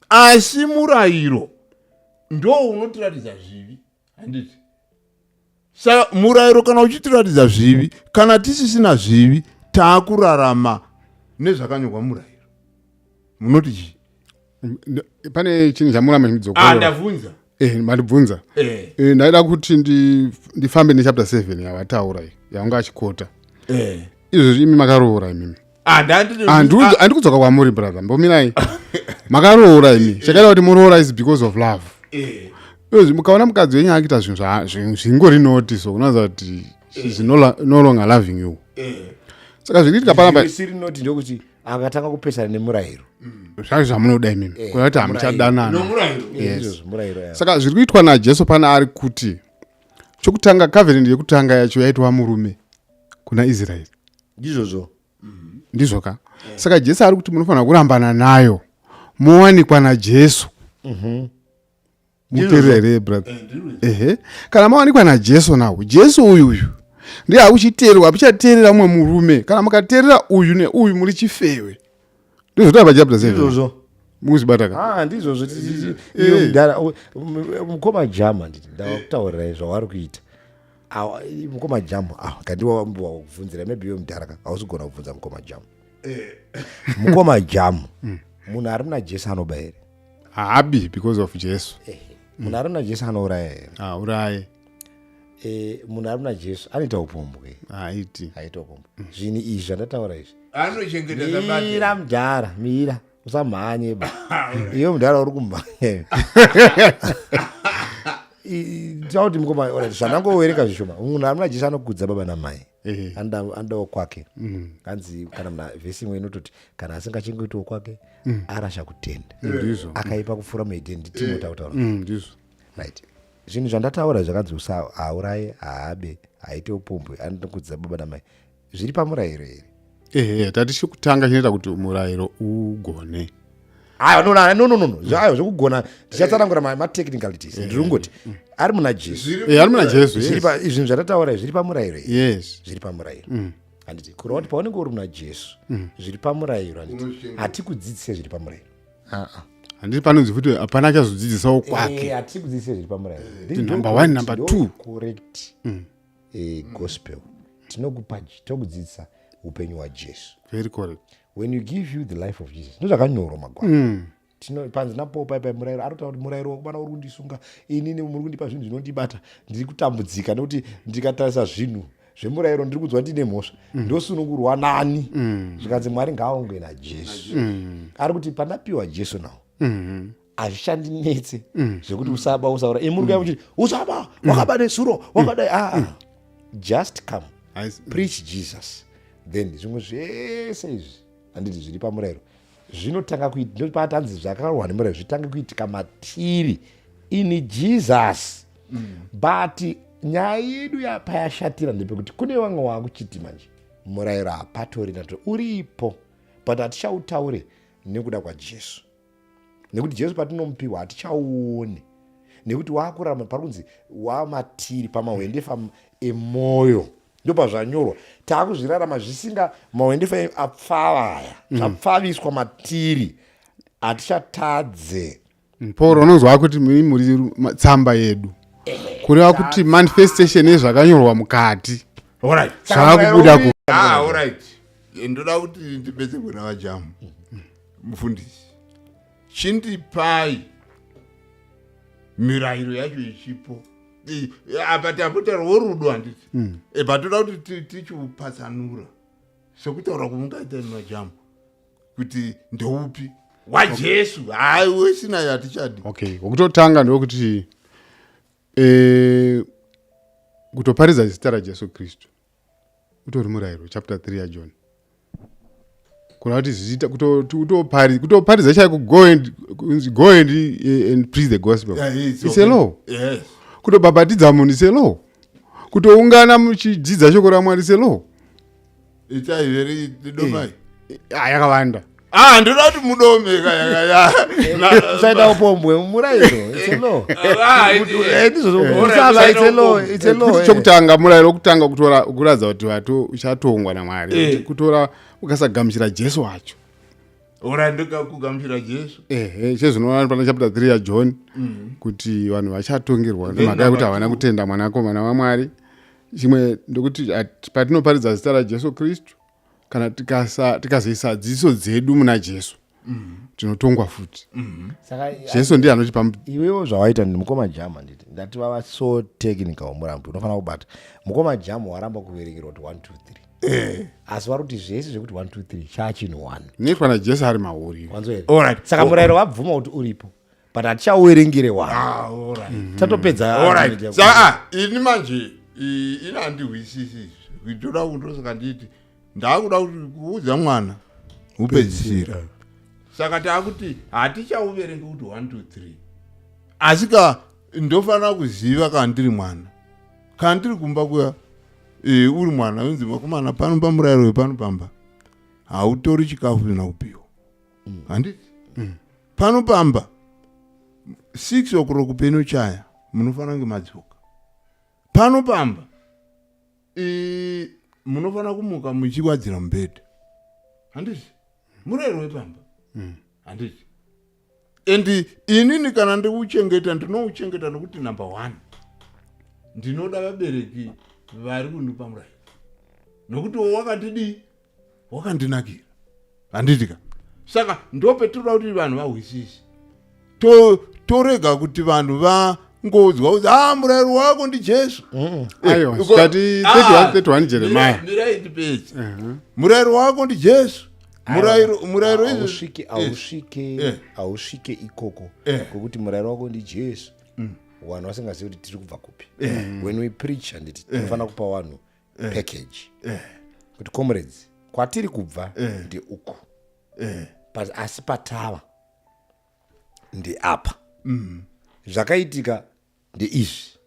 S2: asi murayiro ndo unotiratidza zvivi, handiti? Saka murayiro kana uchitiratidza zvivi, kana tisisina zvivi, taakurarama nezvakanyorwa murayiro. Munoti chii?
S4: Pane chinhu chamuramba
S2: Ah,
S4: chimidzokorora.
S2: Ndabvunza.
S4: Mandibvunza. Ndaida kuti ndifambe nechapter 7 yavataura iyi, yaunga achikota. Izvozvi imi makaroora imimi?
S2: Ah, ndandiri.
S4: Handi kudzoka kwamuri, brother, mbomirai. Makaroora imi, chakaita kuti muroora is because of love. Izvozvi mukaona mukadzi wenyu akuita zvinhu zvingori naughty, so unoziva kuti she's no longer loving you. Saka zviri kuitika panapa
S3: Zvisiri naughty ndokuti akatanga kupesana nemurayiro.
S4: Zvacho zvamunoda imimi, kuda kuti hamuchadanana.
S2: Nomurayiro.
S3: Izvozvo murayiro ya.
S4: Saka zviri kuitwa naJesu pana, ari kuti chokutanga, covenant yekutanga yacho yaitwa murume kuna Israeri.
S3: Ndizvozvo.
S4: Ndizvo ka? Saka Jesu ari kuti munofanira kurambana nayo, mowanikwa naJesu. Muteerera here, brother? Ehe, kana mawanikwa naJesu nawo, Jesu uyu uyu ndiye akuchiteerwa. Hamuchateerera mumwe murume. Kana mukateerera uyu neuyu, muri chifewe. Ndizvo pachapter 7.
S3: Ndizvozvo.
S4: Mukuzvibata ka?
S3: Ah, ndizvozvo. Iyo mudhara, mukoma Jama, nditi ndakutaurirai zvavari kuita. Mukoma Jamu, ah, kandiwa kubvunzira, maybe iwe mudhara ka hausi kugona kubvunza mukoma Jamu. Mukoma Jamu, munhu ari muna Jesu anoba here?
S4: Haabi, because of Jesu.
S3: Munhu ari muna Jesu anouraya here?
S4: Hauraye.
S3: Munhu ari muna Jesu anoita upombwe?
S4: Haiti.
S3: Haita upombwe. Zvinhu izvi zvandataura izvi,
S2: Anochengetedza bate.
S3: Mira mudhara, mira, usamhanye ba. Iwe mudhara uri kumhanya. Takuti mukoma, alright, zvandangoverenga zvishoma, munhu ari muna Jesu anokudza baba namai. Anodawo kwake. Hanzi kana muna vhesi imwe inototi kana asingachengetiwo kwake, arasha kutenda,
S4: Ndizvo.
S3: akaipa kupfuura muhedheni. Nditimoti akutaura.
S4: Ndizvo.
S3: Right, zvinhu zvandataura zvakanzi hauraye, haabe, haite upombwe, anokudza baba namai, zviri pamurayiro here?
S4: Ehe, tati chekutanga chinoita kuti murayiro ugone.
S3: Aiwa, no, no, no, no, no. Aiwa, zvekugona tichatsanangura matechnicalities. Ndiri kungoti ari muna Jesu.
S4: Ari muna Jesu.
S3: Zvinhu zvandataura izvi zviri pamurayiro here?
S4: Yes.
S3: Zviri pamurayiro. Handiti kureva kuti paunenge uri muna Jesu, zviri pamurayiro, handiti hatikudzidzise zviri pamurayiro.
S4: Handiti panonzi futi hapana achazodzidzisawo kwake.
S3: Hatikudzidzise zviri pamurayiro.
S4: Number one, number two.
S3: Correct. Gospel tinokupa, tokudzidzisa upenyu hwaJesu.
S4: Very correct.
S3: When you give you the life of Jesus, ndozvakanyorwa magwaro. Panzi naPaul pai murayiro, arikutaura kuti murayiro wakumana uri kundisunga inini, muri kundipa zvinhu zvinondibata, ndiri kutambudzika nekuti ndikatarisa zvinhu zvemurayiro ndiri kunzwa ndine mhosva, ndosunungurwa nani? Zvikanzi Mwari ngaaongwe naJesu. Ari kuti pandapiwa Jesu nawo, hazvichandinetse zvekuti usaba, usaura. Imi muri kuya muchiti usaba, wakaba nesuro, wakadai. Aa, just come, preach Jesus, then zvimwe zvese izvi, handiti zviri pamurayiro, zvinotanga kuipatanzi zvakarwa nemurayiro zvitange kuitika matiri ini Jesus. But nyaya yedu yapayashatira ndepekuti kune vamwe waakuchiti manje murayiro hapatori nato, uripo, but hatichautaure nekuda kwaJesu, nekuti Jesu patinomupiwa hatichauoni, nekuti waakurarama pari kunzi wamatiri pamahwendefa emwoyo. Ndopazvanyorwa, taakuzvirarama zvisinga mahwendefa apfava aya, zvapfaviswa matiri, hatichatadze.
S4: Paul unonzwa kuti muri tsamba yedu, kureva kuti manifestation yezvakanyorwa mukati zvaakubuda ku
S2: Ah, alright, ndoda kuti ndibetse kuna vaJamu. Mufundisi, chindipai mirayiro yacho ichipo. Apa tambotaura worudo, handiti? But toda kuti tichiupatsanura sekutaura kwamungaita majamu kuti ndoupi waJesu, hai wesinayo hatichadi.
S4: Okay, wokutotanga ndokuti kutoparidza zita raJesu Kristu utori murayiro, chapter 3 yaJohn. Kureva kuti zita kutoparidza chaiko, go and preach the gospel.
S2: Yeah, it's
S4: It's a law. Kutobhabhatidza munhu is a law. Kutoungana muchidzidza shoko raMwari is a law.
S2: Itai very domai.
S4: Ah, yakawanda.
S2: Ah, ndoda kuti mudome ka.
S3: Usaita upombwe murayiro, it's a law. Ndizvozvo, usaba, it's a law, it's a law.
S4: Kuti chokutanga, murayiro wokutanga kutora kuratidza kuti vato uchatongwa naMwari. Kuti kutora ukasagamuchira Jesu wacho.
S2: Ora, ndikakugamuchira Jesu.
S4: Ehe, chezvinoona pana chapter 3 yaJohn kuti vanhu vachatongerwa nemhaka yekuti havana kutenda Mwanakomana waMwari. Chimwe ndokuti patinoparidza zita raJesu Kristu, kana tikazoisa dzidziso dzedu muna Jesu, tinotongwa futi.
S3: Saka
S4: Jesu ndiye anotipa
S3: iwewo zvawaita ndi mukoma Jama, nditi ndati vava so technical. Murambi unofanira kubata mukoma Jama, waramba kuverengerwa kuti 1 2 3, asi vari kuti zvese zvekuti 1 2 3 chaachinhu 1.
S4: Zvinoitwa naJesu ari mauri.
S3: Wanzwa here?
S2: Alright.
S3: Saka murayiro wabvuma kuti uripo, but hatichauverengere 1.
S2: Ah, alright.
S3: Tatopedza
S2: Alright.
S3: argument yako.
S2: Saka ini manje ini handihwisisi izvi, ndoda kundosaka nditi ndaakuda kuti kuudza mwana upedzisira. Saka taakuti hatichauverengi kuti 1 2 3, asi ka ndofanira kuziva kana ndiri mwana, kana ndiri kumba kuya, uri mwana unzi vakomana pano pamurayiro wepano pamba hautori chikafu zvisina kupiwa, handiti? Pano pamba 6 o'clock penochaya munofanira kunge madzoka pano pamba. Munofanira kumuka muchiwadzira mubhedha, handiti? Murayiro wepamba, handiti? And inini kana ndikuchengeta, ndinouchengeta nokuti number one ndinoda vabereki vari kundipa murayiro, nokuti wakandidii, wakandinakira, handiti ka? Saka ndopetinoda kuti vanhu vahwisise. Torega kuti vanhu vangoudzwa kuti a murayiro wako ndiJesu.
S4: Aiwa, tati 31 31 Jeremiah.
S2: Mirai ndipedze. Murayiro wako ndiJesu, murayiro
S3: Hausvike, hausvike, hausvike ikoko kwekuti murayiro wako ndiJesu, vanhu vasingazivi kuti tiri kubva kupi. When we preach, handiti tinofanira kupa vanhu package kuti comrades, kwatiri kubva ndeuku, but asi patava ndeapa, zvakaitika ndeizvi.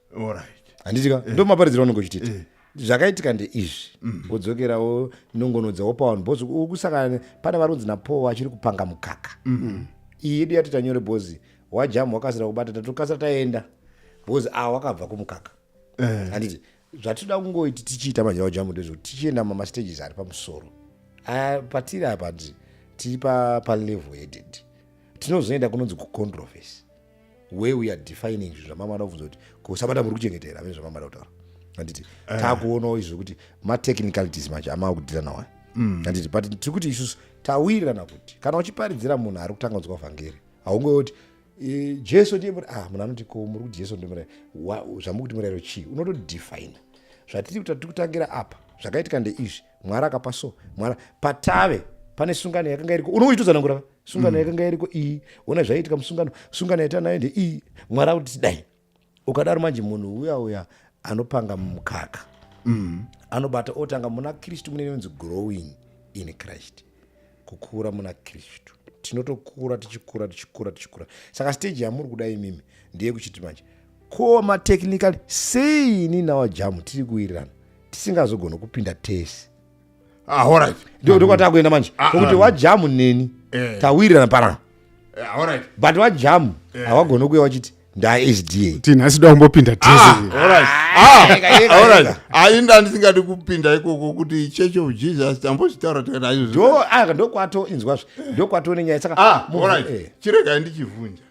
S3: Handiti ka ndo maparidziro anonge uchitiita? Zvakaitika ndeizvi, wodzokerawo nongonodza wopa vanhu, because kusaka pane vari kunzi naPaul vachiri kupanga mukaka. Iyi yedu yatoita nyore because wajamu wakasira kubata, tatokasira taenda because a wakabva kumukaka, handiti? Zvatinoda kungoiti tichiita manje vajamu ndezvekuti tichienda mamastages ari pamusoro. Ah, patiri apa tiri palevel headed. Tinozoenda kunonzi kucontroversy where we are defining zvinhu zvamamada kubvunza kuti ko sabata muri kuchengetera amene zvamamada kutaura, handiti? Takuonawo izvo kuti matechnicalities manje amaa kudhira nawo, handiti? But tiri kuti isusu tawirirana kuti kana uchiparidzira munhu ari kutanga kunzwa vhangeri, haungoti Jesu ndiye munhu anoti, ko muri kuti Jesu ndiye murayiro? Zvamukuti murayiro chii? Unotodefine zvatiri kuti tiri kutangira apa. Zvakaitika ndeizvi, Mwari akapa, so Mwari patave pane sungano yakanga iriko. Unoitotsanangura sungano yakanga iriko iyi, ona zvaiitika musungano, sungano yaita nayo ndeiyi, Mwari akuti tidai. Ukadaro manje munhu uya uya anopanga mukaka anobata otanga muna Kristu, mune inonzi growing in Christ, kukura muna Kristu. Tinotokura tichikura, tichikura, tichikura. Saka stage yamuri kuda imimi ndeyekuchiti manje ko matechnical sei ini nawajamu tiri kuwirirana tisingazogona kupinda tese?
S2: Ah, alright.
S3: Ndokwatakuenda manje, pokuti wajamu neni tawirirana panapa,
S2: Alright.
S3: but wajamu hawagoni kuuya wachiti nda SDA.
S4: Ti nhasi da kumbopinda tese.
S2: Alright. Ah,
S3: Eka, eka,
S2: alright.
S3: eka.
S2: Ainda ndisingadi kupinda ikoko kuti Church of Jesus tambozvitaura tikati aizvozvo.
S3: Ndo aka ndokwato inzwazve, ndokwato nenyaya saka
S2: Ah, alright. Chiregai ndichivhunja.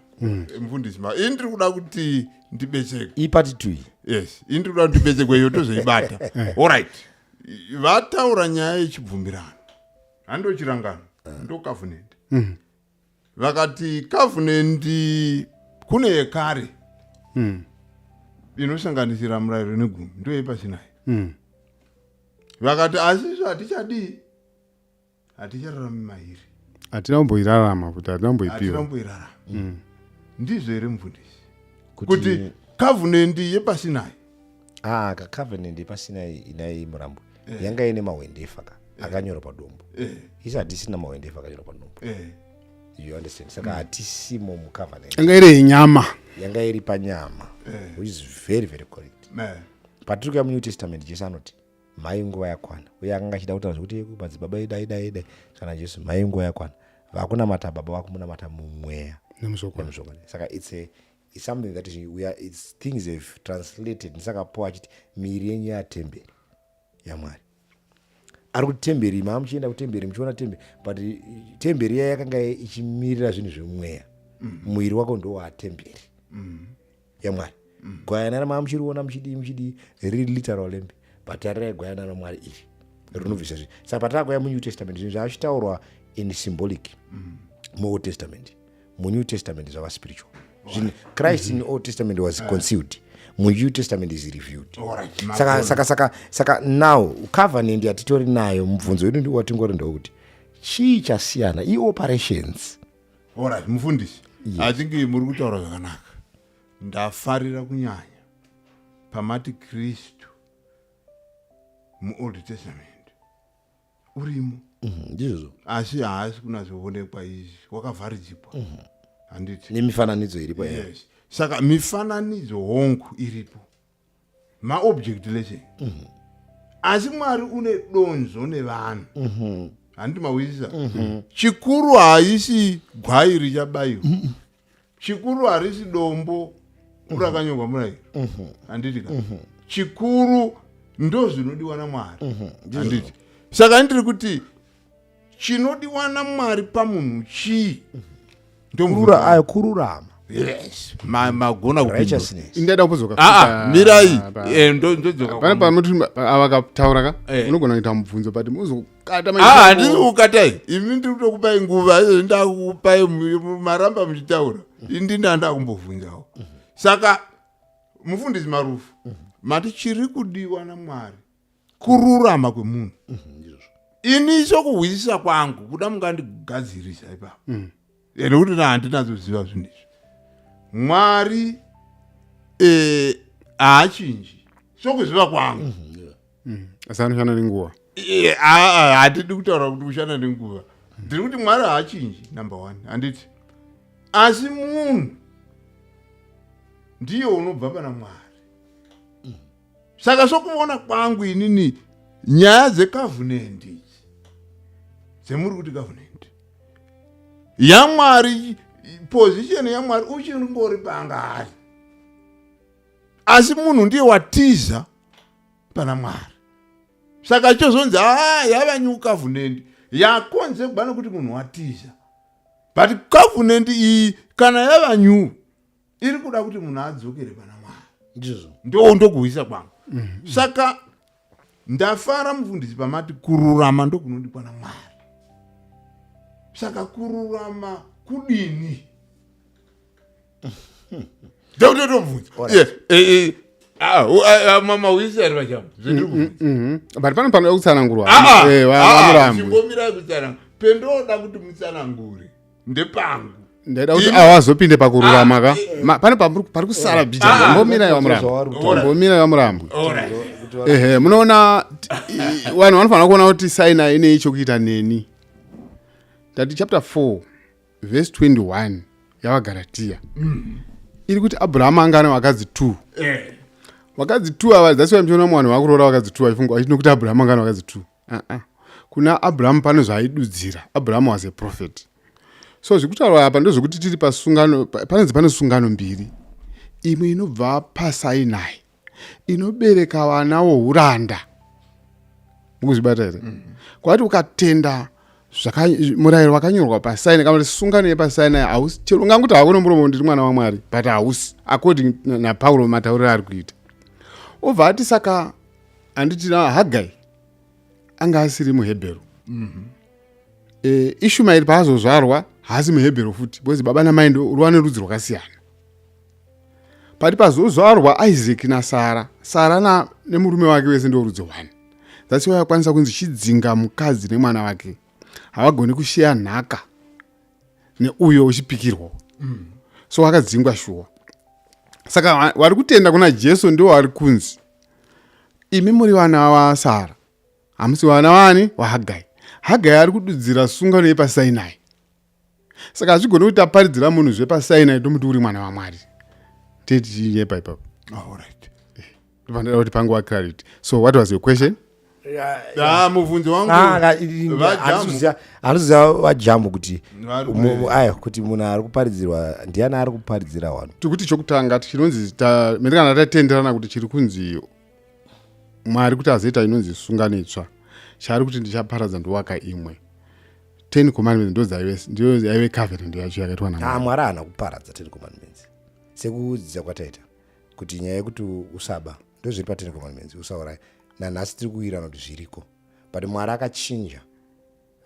S2: Mufundisi ma. Ini ndiri kuda kuti ndibetserwe.
S3: Ipart two iyi.
S2: Yes, ini ndiri kuda kuti ndibetserwe, iyo tozoibata. Alright. Vataura nyaya yechibvumirano. Hando chirangano. Ndo covenant. Vakati covenant kune yekare inosanganisira murayiro negumi, ndo yepasinai. Vakati asi izvo hatichadii, hatichararami mairi.
S4: Hatina kumboirarama kuti hatina
S2: Hatina
S4: kumboipiwa.
S2: kumboirarama. Ndizvo here, mufundisi, kuti covenant yepasinai?
S3: Ah, ka covenant pasina inai murambo yanga ine mahwendefa ka akanyorwa padombo. Isi hatisina mahwendefa akanyorwa padombo. You understand? Saka hatisimo mucovenant.
S4: Yanga iri yenyama.
S3: Yanga iri panyama, which is very very correct. Patiri kuya muNew Testament, Jesu anoti mhai nguva yakwana, uye akanga achida kutaura zvekuti madzibaba idai dai dai. Kana Jesu, mhai nguva yakwana, vakunamata Baba vakumunamata mumweya
S4: nemuzvokwadi.
S3: Nemuzvokwadi. Saka it's something that is, we are, it's things have translated. Saka po achiti miri yenyu yatemberi yaMwari, ari kuti temberi maa muchienda kutemberi muchiona temberi, but temberi iya yakanga ichimirira zvinhu zvemweya. Muviri wako ndo watemberi yaMwari. Gwayana ramaa muchiriona muchidii muchidii riri literal lamb, but tarirai gwayana raMwari iri rinobvisa zvinhu. Saka pataakuya muNew Testament, zvinhu zvachitaurwa in symbolic muOld Testament, muNew Testament zvava spiritual. Zvinhu Christ in Old Testament was concealed, muNew Testament is revealed. Saka now covenant yatitori nayo, mubvunzo wedu ndi watingori ndewekuti chii chasiyana ioperations?
S2: Alright, mufundisi, I think muri kutaura zvakanaka. Ndafarira kunyanya pamati Kristu muOld Testament urimo.
S3: Ndizvozvo.
S2: Asi haasi kunazoonekwa, izvi wakavharidzikwa, handiti?
S3: Nemifananidzo iripo, yeah.
S2: Yes, saka mifananidzo hongu iripo, maobject lesson, asi Mwari une donzo nevanhu, handiti? Mahwisisa? Chikuru haisi gwai richabayiwa, chikuru harisi dombo rakanyorwa murayiro, handiti ka? Chikuru ndo zvinodiwa naMwari, handiti? Saka ndiri kuti chinodiwa naMwari pamunhu chii?
S3: Kurura ayo, kururama.
S2: Yes, magona kupindura.
S3: Righteousness.
S4: Indaida kuzoka.
S2: Ah, ah, mirai. Ndodzoka.
S4: Pane pamuti avakataura ka, unogona kuita mubvunzo but muzokata.
S2: Ah, handisi kukatai imi, ndiri kutokupai nguva izvo ndakupai maramba muchitaura, indinda ndakumbobvunzawo. Saka mufundisi Marufu, mati chiri kudiwa naMwari kururama kwemunhu. Ini sokuhwisisa kwangu, kuda mungandigadzirisa ipapo, nekuti na handinazoziva zvinhu izvi. Mwari haachinji sokuziva kwangu.
S4: Asi anoshanda nenguva.
S2: Hatidi kutaura kuti kushanda nenguva. Ndiri kuti Mwari haachinji, number one, handiti? Asi munhu ndiye unobva pana Mwari. Saka sokuona kwangu inini, nyaya dzecovenant idzi dzemuri kuti covenant yaMwari, position yaMwari uchingori panga ari, asi munhu ndiye watiza. Pana Mwari. Saka chozonzi haa yava new covenant yakonzegwa nekuti munhu watiza. But covenant iyi kana yava new iri kuda kuti munhu adzokere pana Mwari.
S3: Ndizvo.
S2: Ndo ndokuhwisa kwangu. Saka ndafara mufundisi pamati kururama ndokunodikwa naMwari. Saka kururama kudini? Ndakutotobvunza. Mama wisi ari vachamba. Zvendiri kubvunza.
S4: But pano panoda kutsanangurwa.
S2: Ah, ah,
S4: Eh,
S2: ah, ah,
S4: vaMurambwi.
S2: Chimbomirai kutsanangura. Pendoda kuti mutsanangure ndepangu.
S4: Ndaida kuti
S2: Imi-
S4: awazopinde pakururama ka.
S2: Ah, eh,
S4: Pane pari kusara
S2: Ah,
S4: bijana. Mbomirai vaMurambwi.
S3: Zvavari kutaura.
S4: Mbomirai vaMurambwi.
S2: Alright.
S4: Ehe, munoona vanhu vanofanira kuona kuti Sinai ine chokuita neni. Ndati chapter 4 verse 21 yavaGaratiya iri kuti Abraham anga ane vakadzi 2. Vakadzi 2 ava, that's why muchiona mwanhu vakuroora vakadzi 2 achifunga achiti nokuti Abraham anga ane vakadzi 2. Uh-uh. Kuna Abraham pane zvaaidudzira. Abraham was a prophet. So zvekutaurwa apa ndezvekuti tiri pasungano, panonzi pane sungano mbiri. Imwe inobva paSinai inobereka vana vouranda. Mukuzvibata here? Kwati ukatenda murayiro wakanyorwa paSinai, kana kuti sungano yepaSinai, hausi chero unganguti hako nomuromo ndiri mwana waMwari, but hausi according naPauro matauriro ari kuita. Obva ati saka handiti na Hagai anga asiri muHebheru. Ishumaeri paazozvarwa haasi muHebheru futi, because baba namai ndo ruva nerudzi rwakasiyana. Pati pazozvarwa Isaac naSara, Sara nemurume wake wese ndo rudzi 1. That's why akwanisa kunzi chidzinga mukadzi nemwana wake. Havagoni kushiya nhaka neuyo uchipikirwa. So akadzingwa shuwa. Saka vari kutenda kuna Jesu ndivo vari kunzi imi muri vana vaSara, hamusi vana vani vaHagai. Hagai ari kududzira sungano yepaSinai. Saka hazvigoni kuti taparidzira munhu zvepaSinai tomuti uri mwana waMwari. Tetichinyepa ipapo.
S2: Alright.
S4: Ndopanoda kuti panguva clarity. So what was your question?
S2: Ah, mubvunzo wangu. VaJamu.
S3: Handiziva vaJamu kuti
S2: Vari
S3: aya kuti munhu ari kuparidzirwa ndiani ari kuparidzira vanhu.
S4: Tikuti chokutanga chinonzi mene kana tatenderana kuti chiri kunzi Mwari kuti azoita inonzi sungano itsva, chaari kuti ndichaparadza ndowaka imwe. 10 commandments ndo dzaive, ndiyo yaive covenant yacho yakaitwa naMwari.
S3: Mwari haana kuparadza 10 commandments sekudzidza kwataita kuti nyaya yekuti usaba ndo zviri pa10 commandments, usauraya, nanhasi tiri kuwirana kuti zviriko, but Mwari akachinja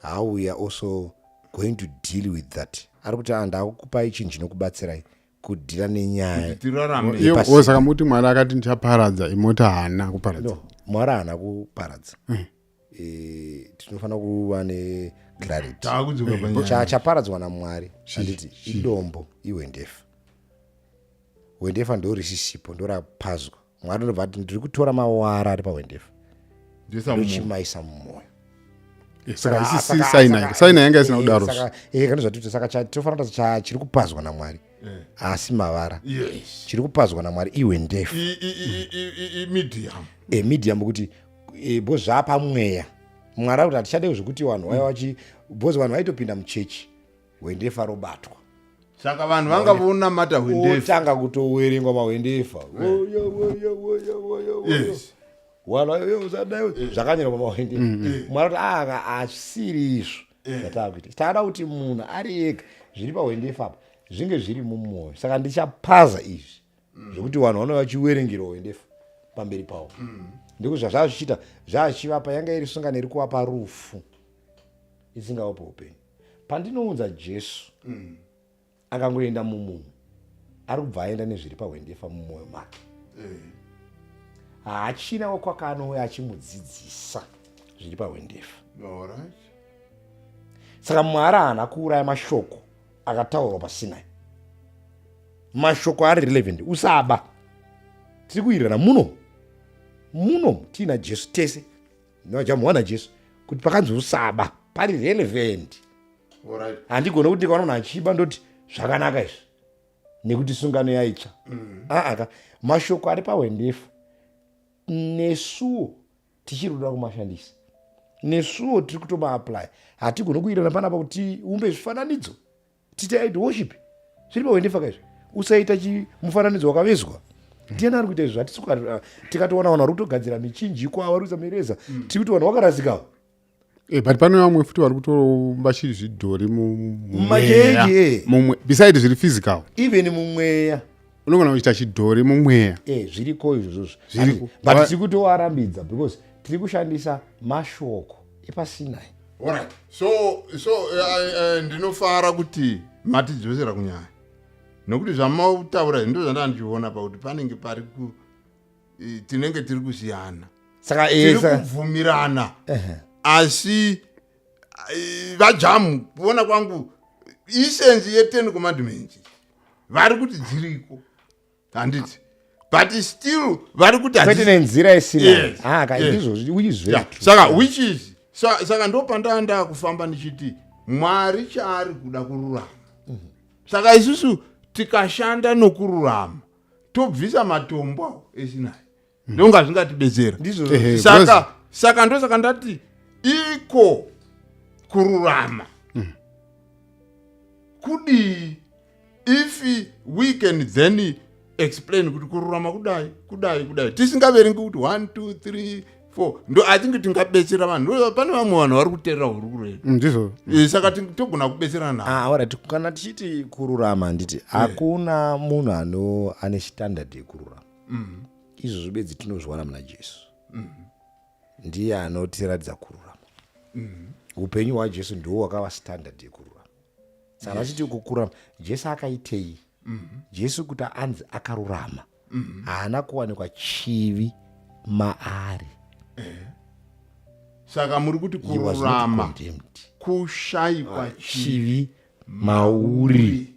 S3: how we are also going to deal with that. Ari kuti, ah, ndakukupai chinhu chinokubatsirai kudeala nenyaya.
S2: Tirarame.
S4: Iyo saka muti Mwari akati ndichaparadza, imota haana kuparadza.
S3: No, Mwari haana kuparadza. Tinofanira kuva neclarity.
S2: Taakudzoka panyaya.
S3: Chaparadzwa naMwari, handiti idombo, ihwendefa. Hwendefa ndo risisipo, ndorapazwa. Mwari ndobva ati ndiri kutora mawara ari pahwendefa
S2: Ndisa mumwoyo.
S3: ndochimaisa mumwoyo.
S4: Saka isisi Sinai, Sinai yanga isina kudaro.
S3: Kana zvatiti saka tofanira kuti chiri kupazwa naMwari asi mavara. Chiri kupazwa naMwari ihwendefa.
S2: Medium.
S3: Medium kuti bo zvapa mweya. Mwari akuti hatichade zvekuti vanhu vaya vachi, because vanhu vaitopinda muchechi hwendefa robatwa.
S2: Saka vanhu vanga vonamata hwendefa.
S3: Otanga kutowerengwa mahwendefa. Woyo, woyo, woyo, woyo, woyo. Wana usadai zvakanyorwa pamahwendefa. Mwari kuti aka asiri izvo zvataakuita. Taada kuti munhu ari ega zviri pahwendefa apa zvinge zviri mumwoyo. Saka ndichapaza izvi zvekuti vanhu vanouya vachiwerengerwa hwendefa pamberi pavo. Ndiko zvazvava zvichiita, zvazvichivapa yanga iri sungano iri kuvapa rufu isingavape upenyu. Pandinounza Jesu akangoenda mumunhu, ari kubva aenda nezviri pahwendefa mumwoyo make. Haachina wekwakanouya achimudzidzisa zviri pahwendefa. Saka Mwari haana kuuraya mashoko akataurwa paSinai. Mashoko ari relevant. Usaba, tiri kuwirirana muno muno tiina Jesu tese najamuwana Jesu kuti pakanzi usaba pari relevant. Handigone kuti ndikaona munhu achiba ndoti zvakanaka izvi nekuti sungano yaitsva. Aa, mashoko ari pahwendefa nesuwo tichiri kuda kumashandisa, nesuwo tiri kutomaapply. Hatigoni kuirana panapa kuti tiumbe zvifananidzo tite idol worship. Zviri pahwendefa kaizvi. Usaita mufananidzo wakavezwa. Ndiani ari kuita izvo? Hatisi tikatoona vanhu vari kutogadzira michinjikwa, vari kuisa mireza, tiri kuti vanhu vakarasikawo.
S4: But pane vamwe futi vari kutoromba zvidhori
S3: Mumachechi, eh.
S4: Mumwe beside zviri physical.
S3: Even mumweya.
S4: Unogona kuita chidhori mumweya.
S3: Zviriko izvozvozvo.
S4: Zviriko.
S3: But tiri kutovarambidza because tiri kushandisa mashoko epaSinai.
S2: Alright. So ndinofara kuti matidzosera kunyaya, nokuti zvamataura izvi ndo zvandanga ndichiona pakuti panenge pari ku tinenge tiri kusiyana.
S3: Saka
S2: Tiri kubvumirana, asi vaJamu, kuona kwangu, essence ye10 Commandments vari kuti dziriko, handiti? But still vari kuti
S3: kwete nenzira yeSinai. Ah, ka ndizvo, which is very true.
S2: Saka which is saka ndo pandanga kufamba ndichiti Mwari chaari kuda kururama. Saka isusu tikashanda nokururama, tobvisa matombo awo eSinai, ndonga zvingatibetsera.
S3: Ndizvo.
S2: Saka ndosaka ndati iko kururama kudii? If we can then explain kuti kururama kudai, kudai, kudai, tisingaverengi kuti 1 2 3 4, ndo I think tingabetsera vanhu. Ndo pane vamwe vanhu vari kuteerera hurukuro yedu.
S4: Ndizvo.
S2: Saka togona kubetserana navo.
S3: Ah, alright. Kana tichiti kururama, handiti hakuna munhu ane standard yekururama. Izvozvo bedzi tinozviwana muna Jesu. Ndiye anotiratidza kururama. Upenyu hwaJesu ndiwo wakava standard yekururama. Saka vachiti kukururama, Jesu akaitei? Jesu kuti anzi akarurama, haana kuwanikwa chivi maari.
S2: Saka muri kuti
S3: He was not
S2: kururama
S3: condemned.
S2: Kushayikwa chivi
S3: chivi mauri.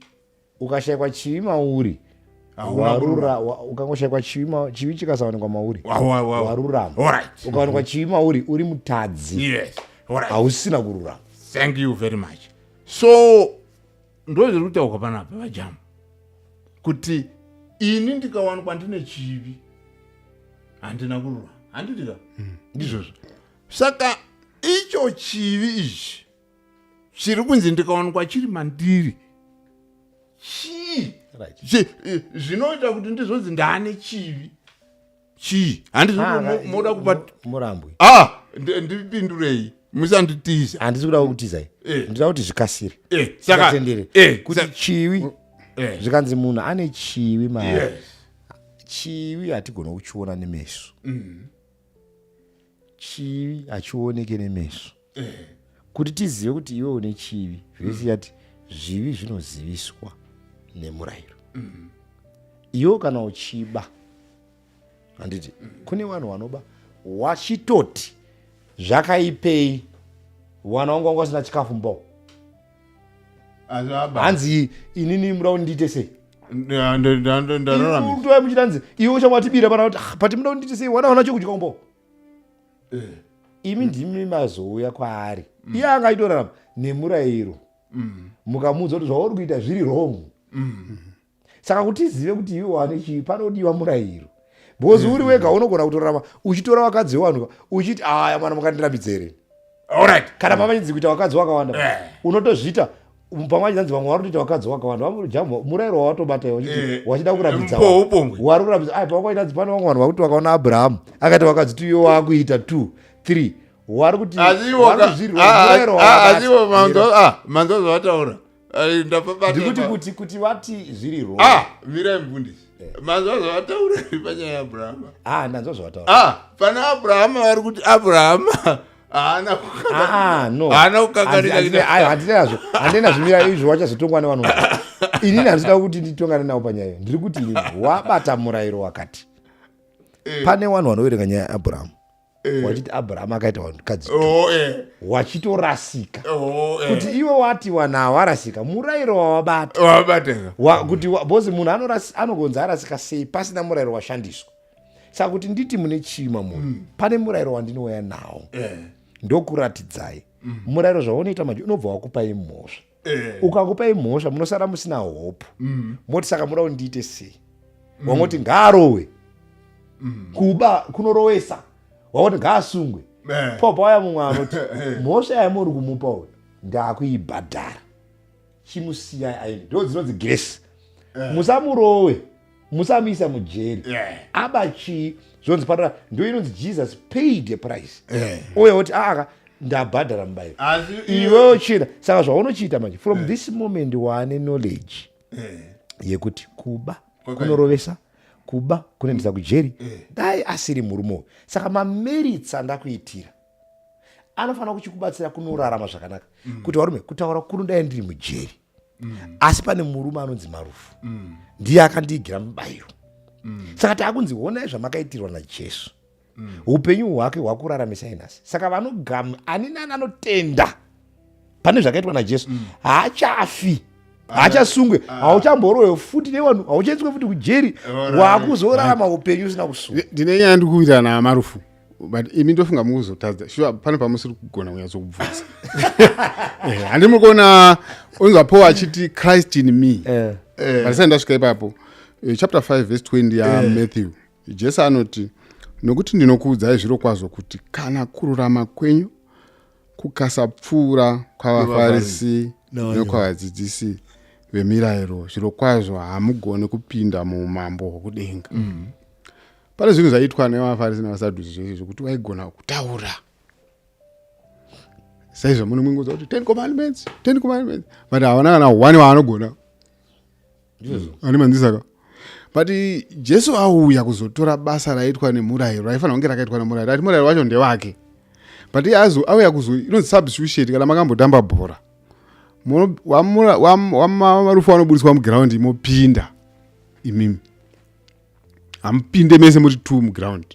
S3: Ukashayikwa chivi mauri,
S2: Hauna.
S3: warura. Ukangoshayikwa chivi, chivi chikasawanikwa mauri,
S2: Wa-
S3: warurama. Ukawanikwa chivi mauri, uri mutadzi.
S2: Yes, alright.
S3: Hausina kururama.
S2: Thank you very much. So ndo zviri kutaurwa panapa, vaJamu, kuti ini ndikawanikwa ndine chivi, handina kururama, handitika? Ndizvozvo. Saka icho chivi ichi chiri kunzi ndikawanikwa chiri mandiri chii? Zvinoita kuti ndizonzi ndaane chivi chii? Handizvo?
S3: Ah,
S2: Moda kupa
S3: Murambwi.
S2: Ah, ndipindurei, musanditiza.
S3: Handisi kuda kukutizai. Ndinoda kuti zvikasire.
S2: Saka
S3: Tendere kuti chivi, zvikanzi munhu ane chivi maari, chivi hatigona kuchiona nemeso. Chivi hachioneke nemeso. Kuti tizive kuti iwe une chivi, vhesi yati zvivi zvinoziviswa nemurayiro. Iwe kana uchiba, handiti kune vanhu vanoba wachitoti zvakaipei, wana wangu wanga usina chikafu mbo,
S2: Asi aba
S3: hanzi inini muda kuti ndiite sei?
S2: Ndararamisa.
S3: Utova muchiti hanzi iwe uchamwatibira pana kuti, "Ah, but muda kuti ndiite sei? Wana wana chokudya umbo." Imi ndimi mazouya kwaari, iye anga achitorarama nemurayiro. Mukamuudza kuti zvauri kuita zviri wrong. Saka kuti tizive kuti iwe wane chii, panodiwa murayiro, because uri wega unogona kutorarama uchitora vakadzi vevanhu uchiti, "Aya mwana, mukandirambidza here?" Kana pamachinzi kuita vakadzi wakawanda, unotozviita. Pamwe achinzi vamwe vari kutoita vakadzi wakawanda, vamujamba murayiro wawatobata iwe, uchiti wachida kurambidza
S2: Upombwe.
S3: wari kurambidza. Ai, pamwe pane vamwe vanhu vakuti vakaona Abrahamu akaita vakadzi two, iwe waakuita two, three, wari kuti
S2: Asiwo
S3: vari kuzvirwa murayiro wawabata.
S2: Asiwo manzwa zvavataura. Ai, ndapabata.
S3: Ndikuti kuti vati zviri wrong.
S2: Ah, mirai mufundisi, manzwa zvavataura panyaya yaAbrahama?
S3: Ah, ndanzwa zvavataura.
S2: Ah, pana Abrahama vari kuti Abrahama haana
S3: Ah, no.
S2: Haana kukanganisa.
S3: Handina nazvo, handina zvimira izvo. Wachazotongwa nevanhu. Inini handida kuti nditongane navo panyaya iyo. Ndiri kuti inini wabata murayiro wakati pane vanhu vanoverenga nyaya yaAbraham wachiti Abraham akaita vanhukadzi,
S2: Oh,
S3: wachitorasika.
S2: Oh.
S3: Kuti iwe wati vanhu hawarasika, murayiro wawabata
S2: Wabateka.
S3: Kuti bhozi munhu anogonza arasika sei pasina murayiro washandiswa? Saka kuti nditi mune chima munhu, pane murayiro wandinouya nawo, ndokuratidzai murayiro zvaunoita. Manje unobva wakupai mhosva. Ukakupai mhosva, munosara musina hope. Moti saka muda kuti ndiite sei? Wangoti ngaarowe, kuba kunorowesa. Wangoti ngaasungwe. Po pauya mumwe anoti mhosva yamuri kumupa uyu ndakuibhadhara, chimusiyai aende. Ndo dzinonzi grace. Musamurowe. Musamuisa mujeri. Aba chii? Zvonzi padara ndo inonzi Jesus paid a price. Ouya woti aa ndabhadhara mubayiro. Iwewo chienda. Saka zvaunochiita manje from this moment waane knowledge yekuti kuba kunorovesa, kuba kunoendesa kujeri, dai asiri murume uyu. Saka mamerits andakuitira anofanira kuchikubatsira kunorarama zvakanaka. Kuti varume, kutaura kuno dai ndiri mujeri, asi pane murume anonzi Marufu, ndiye akandiigira mubayiro. Saka taakunzi honai zvamakaitirwa naJesu. Upenyu hwake hwakuraramisai nhasi. Saka vanogama ani nani anotenda pane zvakaitwa naJesu, haachafi, haachasungwe, hauchamborohwe futi nevanhu, hauchaiswe futi kujeri, wakuzorarama upenyu usina kusungwa.
S4: Ndine nyaya ndiri kuwirirana naMarufu, but imi ndofunga mukuzotadza. Sure, pane pamusiri kugona kunyatsokubvunza. Handi muri kuona unzwa Paul achiti Christ in me? But isati ndasvika ipapo, chapter 5 verse 20 yaMatthew, Jesu anoti, "Nokuti ndinokuudzai zviro kwazvo kuti kana kururama kwenyu kukasapfuura kwavaFarisi nekwavadzidzisi vemirayiro, zviro kwazvo hamugoni kupinda muumambo hwokudenga." Pane zvinhu zvaiitwa nevaFarisi nevaSadhusi zvese zvokuti waigona kutaura saizvo munomwingodza kuti 10 commandments, 10 commandments, but havana kana one waanogona ane manzisaka. But Jesu auya kuzotora basa raitwa nemurayiro, raifanira kunge rakaitwa nemurayiro, ati murayiro wacho ndewake, but iye auya kuzo inonzi substitution. Kana makambotamba bhora, Wamarufu vanobudiswa muground, mopinda imimi. Hamupinde mese muri two muground.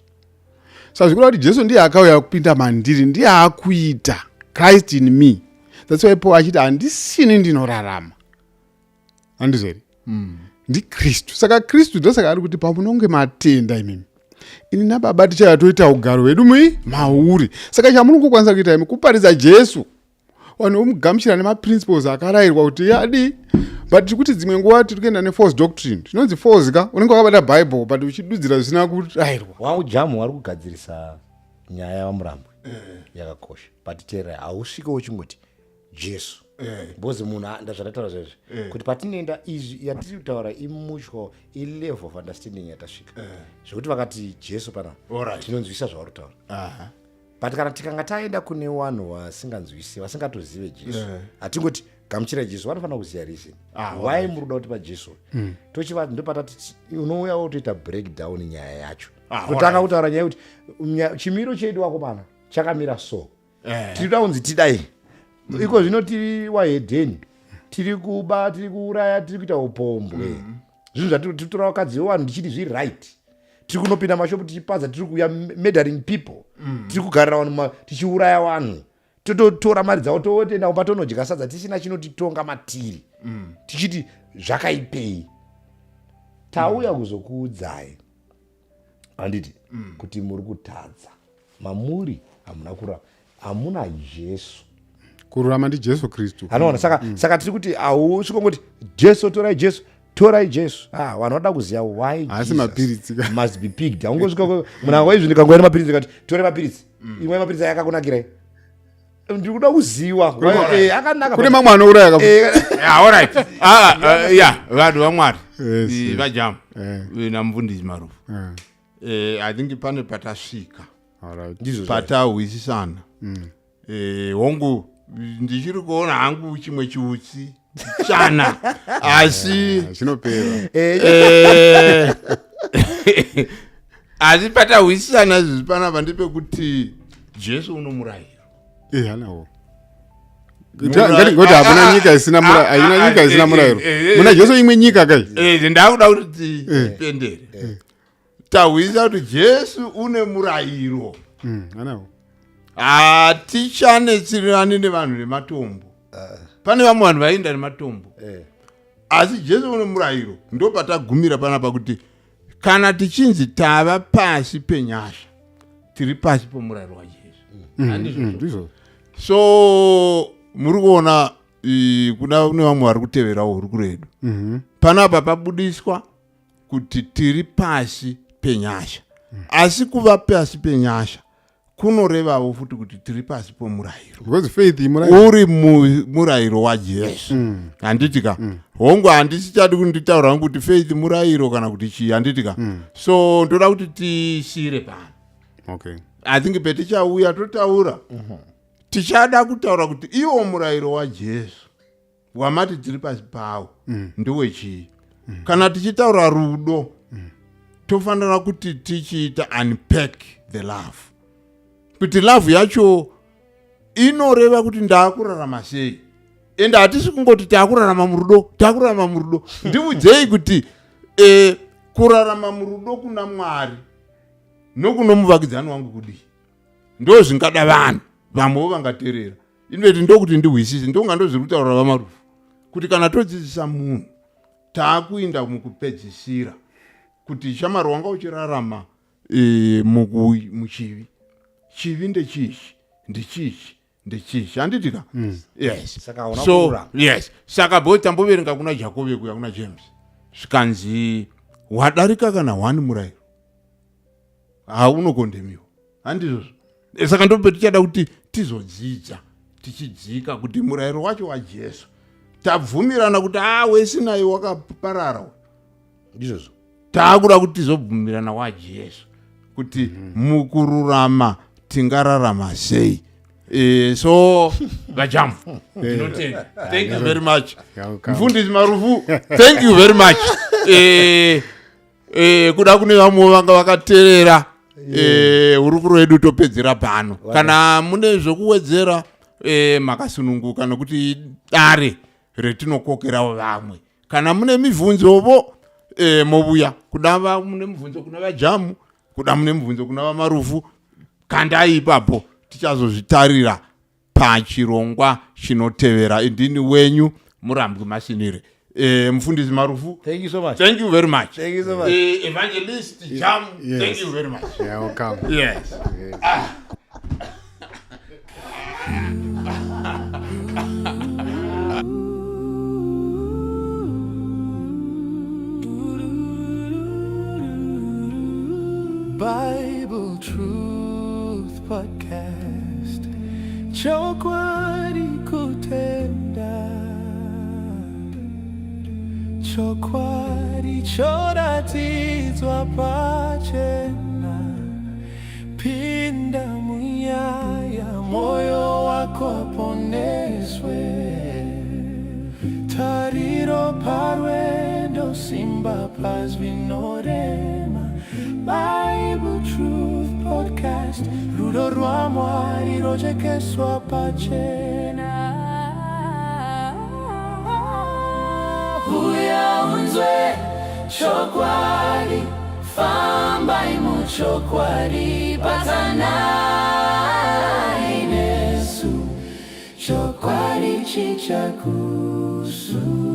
S4: Saka zvikureva kuti Jesu ndiye akauya kupinda mandiri, ndiye akuita Christ in me. That's why Paul achiti, "Handisini ndinorarama," handizvo here? NdiKristu. Saka Kristu, ndosaka ari kuti pamunonge matenda imimi, ini naBaba tichauya toita ugaro hwedu mui mauri. Saka chamunongokwanisa kuita imi kuparidza Jesu, vanhu vomugamuchira nemaprinciples akarayirwa kuti yadi. But tiri kuti dzimwe nguva tiri kuenda nefalse doctrine, tinonzi false ka. Unenge wakabata Bible but uchidudzira zvisina kurayirwa.
S3: Wangu Jamu vari kugadzirisa nyaya yaVaMurambwe yakakosha, but teererai, hausvike uchingoti Jesu, because munhu ndazvandataura zvezvi kuti patinoenda izvi yatiri kutaura imutual ilevel of understanding yatasvika, zvekuti vakati Jesu pana tinonzwisa zvavari kutaura. But kana tikanga taenda kune vanhu vasinganzwisi, vasingatozive Jesu, hatingoti gamuchirai Jesu. Vanofanira kuziva reason why muri kuda kutipa Jesu. Tochiva ndopatati unouya wotoita breakdown nyaya yacho, kutanga kutaura nyaya yekuti chimiro chedu wakomana chakamira so, tiri kuda kunzi tidai iko zvino, tiri wahedheni, tiri kuba, tiri kuuraya, tiri kuita upombwe, zvinhu zvatiri titora vakadzi vevanhu tichiti zviri right, tiri kunopinda mashopu tichipaza, tiri kuya murdering people, tiri kugarira vanhu tichiuraya vanhu, tototora mari dzavo, totoenda kumba tonodya sadza tisina chinotitonga matiri, tichiti zvakaipei. Tauya kuzokuudzai, handiti, kuti muri kutadza, mamuri hamuna kurama, hamuna Jesu.
S4: Kururama ndiJesu Kristu.
S3: Anoona. Saka tiri kuti hausvikongoti Jesu, torai Jesu, torai Jesu. Ah, vanhu vanoda kuziva why
S4: Haasi
S3: Jesus
S4: mapiritsi ka.
S3: must be picked. Haungosvika munhu angaizvi ndikangoya nemapiritsi kati tore mapiritsi, imwe mapiritsi aya akakunakirai? Ndiri kuda kuziva. Akanaka.
S4: Kune mamwe anouraya ka.
S2: Yeah, alright. Ah, yeah, vanhu vaMwari, vaJamu namufundisi Marufu, I think pane patasvika.
S3: Ndizvo.
S2: Patahwisisana. Hongu, ndichiri kuona hangu chimwe chiutsi chana, asi
S4: Ah, zvinopera.
S2: Asi patahwisisana izvizvi panapa ndepekuti Jesu unomurayiro.
S4: Anawo. Ngoti hakuna nyika isina haina nyika isina murayiro. Muna Jesu imwe nyika kai.
S2: Ndakuda kuti tipendere. Tahwisa kuti Jesu une murayiro.
S4: Anawo.
S2: Hatichanetsirani nevanhu nematombo. Pane vamwe vanhu vaienda nematombo, asi Jesu une murayiro. Ndo patagumira panapa, kuti kana tichinzi tava pasi penyasha, tiri pasi pomurayiro waJesu. Handizvo?
S4: Ndizvo.
S2: So muri kuona kuna kune vamwe vari kuteverawo hurukuro yedu panapa, pabudiswa kuti tiri pasi penyasha, asi kuva pasi penyasha kunorevawo futi kuti tiri pasi pomurayiro.
S4: Because faith imurayiro.
S2: Uri murayiro waJesu, handiti ka? Hongu, handisichadi kunditaura hangu kuti faith murayiro kana kuti chii, handiti ka? So ndoda kuti tisiyire pano. I think petichauya totaura, tichada kutaura kuti iwo murayiro waJesu wamati tiri pasi pawo ndowechii. Kana tichitaura rudo, tofanira kuti tichiita unpack the love, kuti love yacho inoreva kuti ndaakurarama sei. Ende hatisi kungoti taakurarama murudo, taakurarama murudo. Ndiudzei kuti kurarama murudo kuna Mwari nokuno muvakidzani wangu kudii? Ndo zvingada vanhu vamwewo vangateerera. Inoti ndokuti ndihwisise, ndonga ndozviri kutaura VaMarufu kuti kana todzidzisa munhu, taakuinda mukupedzisira kuti shamari wanga uchirarama muchivi. Chivi ndechichi, ndechichi, ndechichi, handiti ka? Yes.
S3: Saka hauna
S2: So
S3: kururama.
S2: Yes, saka bo tamboverenga kuna Jakove kuya kuna James, zvikanzi wadarika kana one murayiro, haunokondemiwa, handizvozvo? Saka ndope tichada kuti tizodzidza tichidzika kuti murayiro wacho waJesu tabvumirana kuti a weSinai wakaparara uyu.
S3: Ndizvozvo.
S2: Taakuda kuti tizobvumirana waJesu kuti mukururama tingararama sei. So VaJamu, ndinotenda, thank you very much.
S4: Welcome.
S2: Mufundisi Marufu, thank you very much. Kuda kune vamwe vanga vakateerera hurukuro yedu, topedzera pano. Kana mune zvokuwedzera, makasununguka, nokuti dare retinokokerawo vamwe. Kana mune mibvunzovo, movuya. Kuda mune mubvunzo kuna VaJamu, kuda mune mubvunzo kuna VaMarufu, kandai ipapo, tichazozvitarira pachirongwa chinotevera. Indini wenyu Murambwi Masinire. Mufundisi Marufu,
S3: Thank you so much.
S2: thank you very much.
S3: Thank you so much.
S2: Evangelist Jam, thank you very much.
S4: Yeah, welcome.
S2: Yes.
S4: Yes.
S1: Bible Truth Podcast. Chokwadi kutenda. Chokwadi choratidzwa pachena. Pinda munyaya, moyo wako poneswe. Tariro parwendo, simba pazvinorema. Bible Truth Podcast, rudo rwaMwari rojekeswa pachena. Uya unzwe chokwadi, fambai muchokwadi, batanai nesu, chokwadi chichakusunungurai.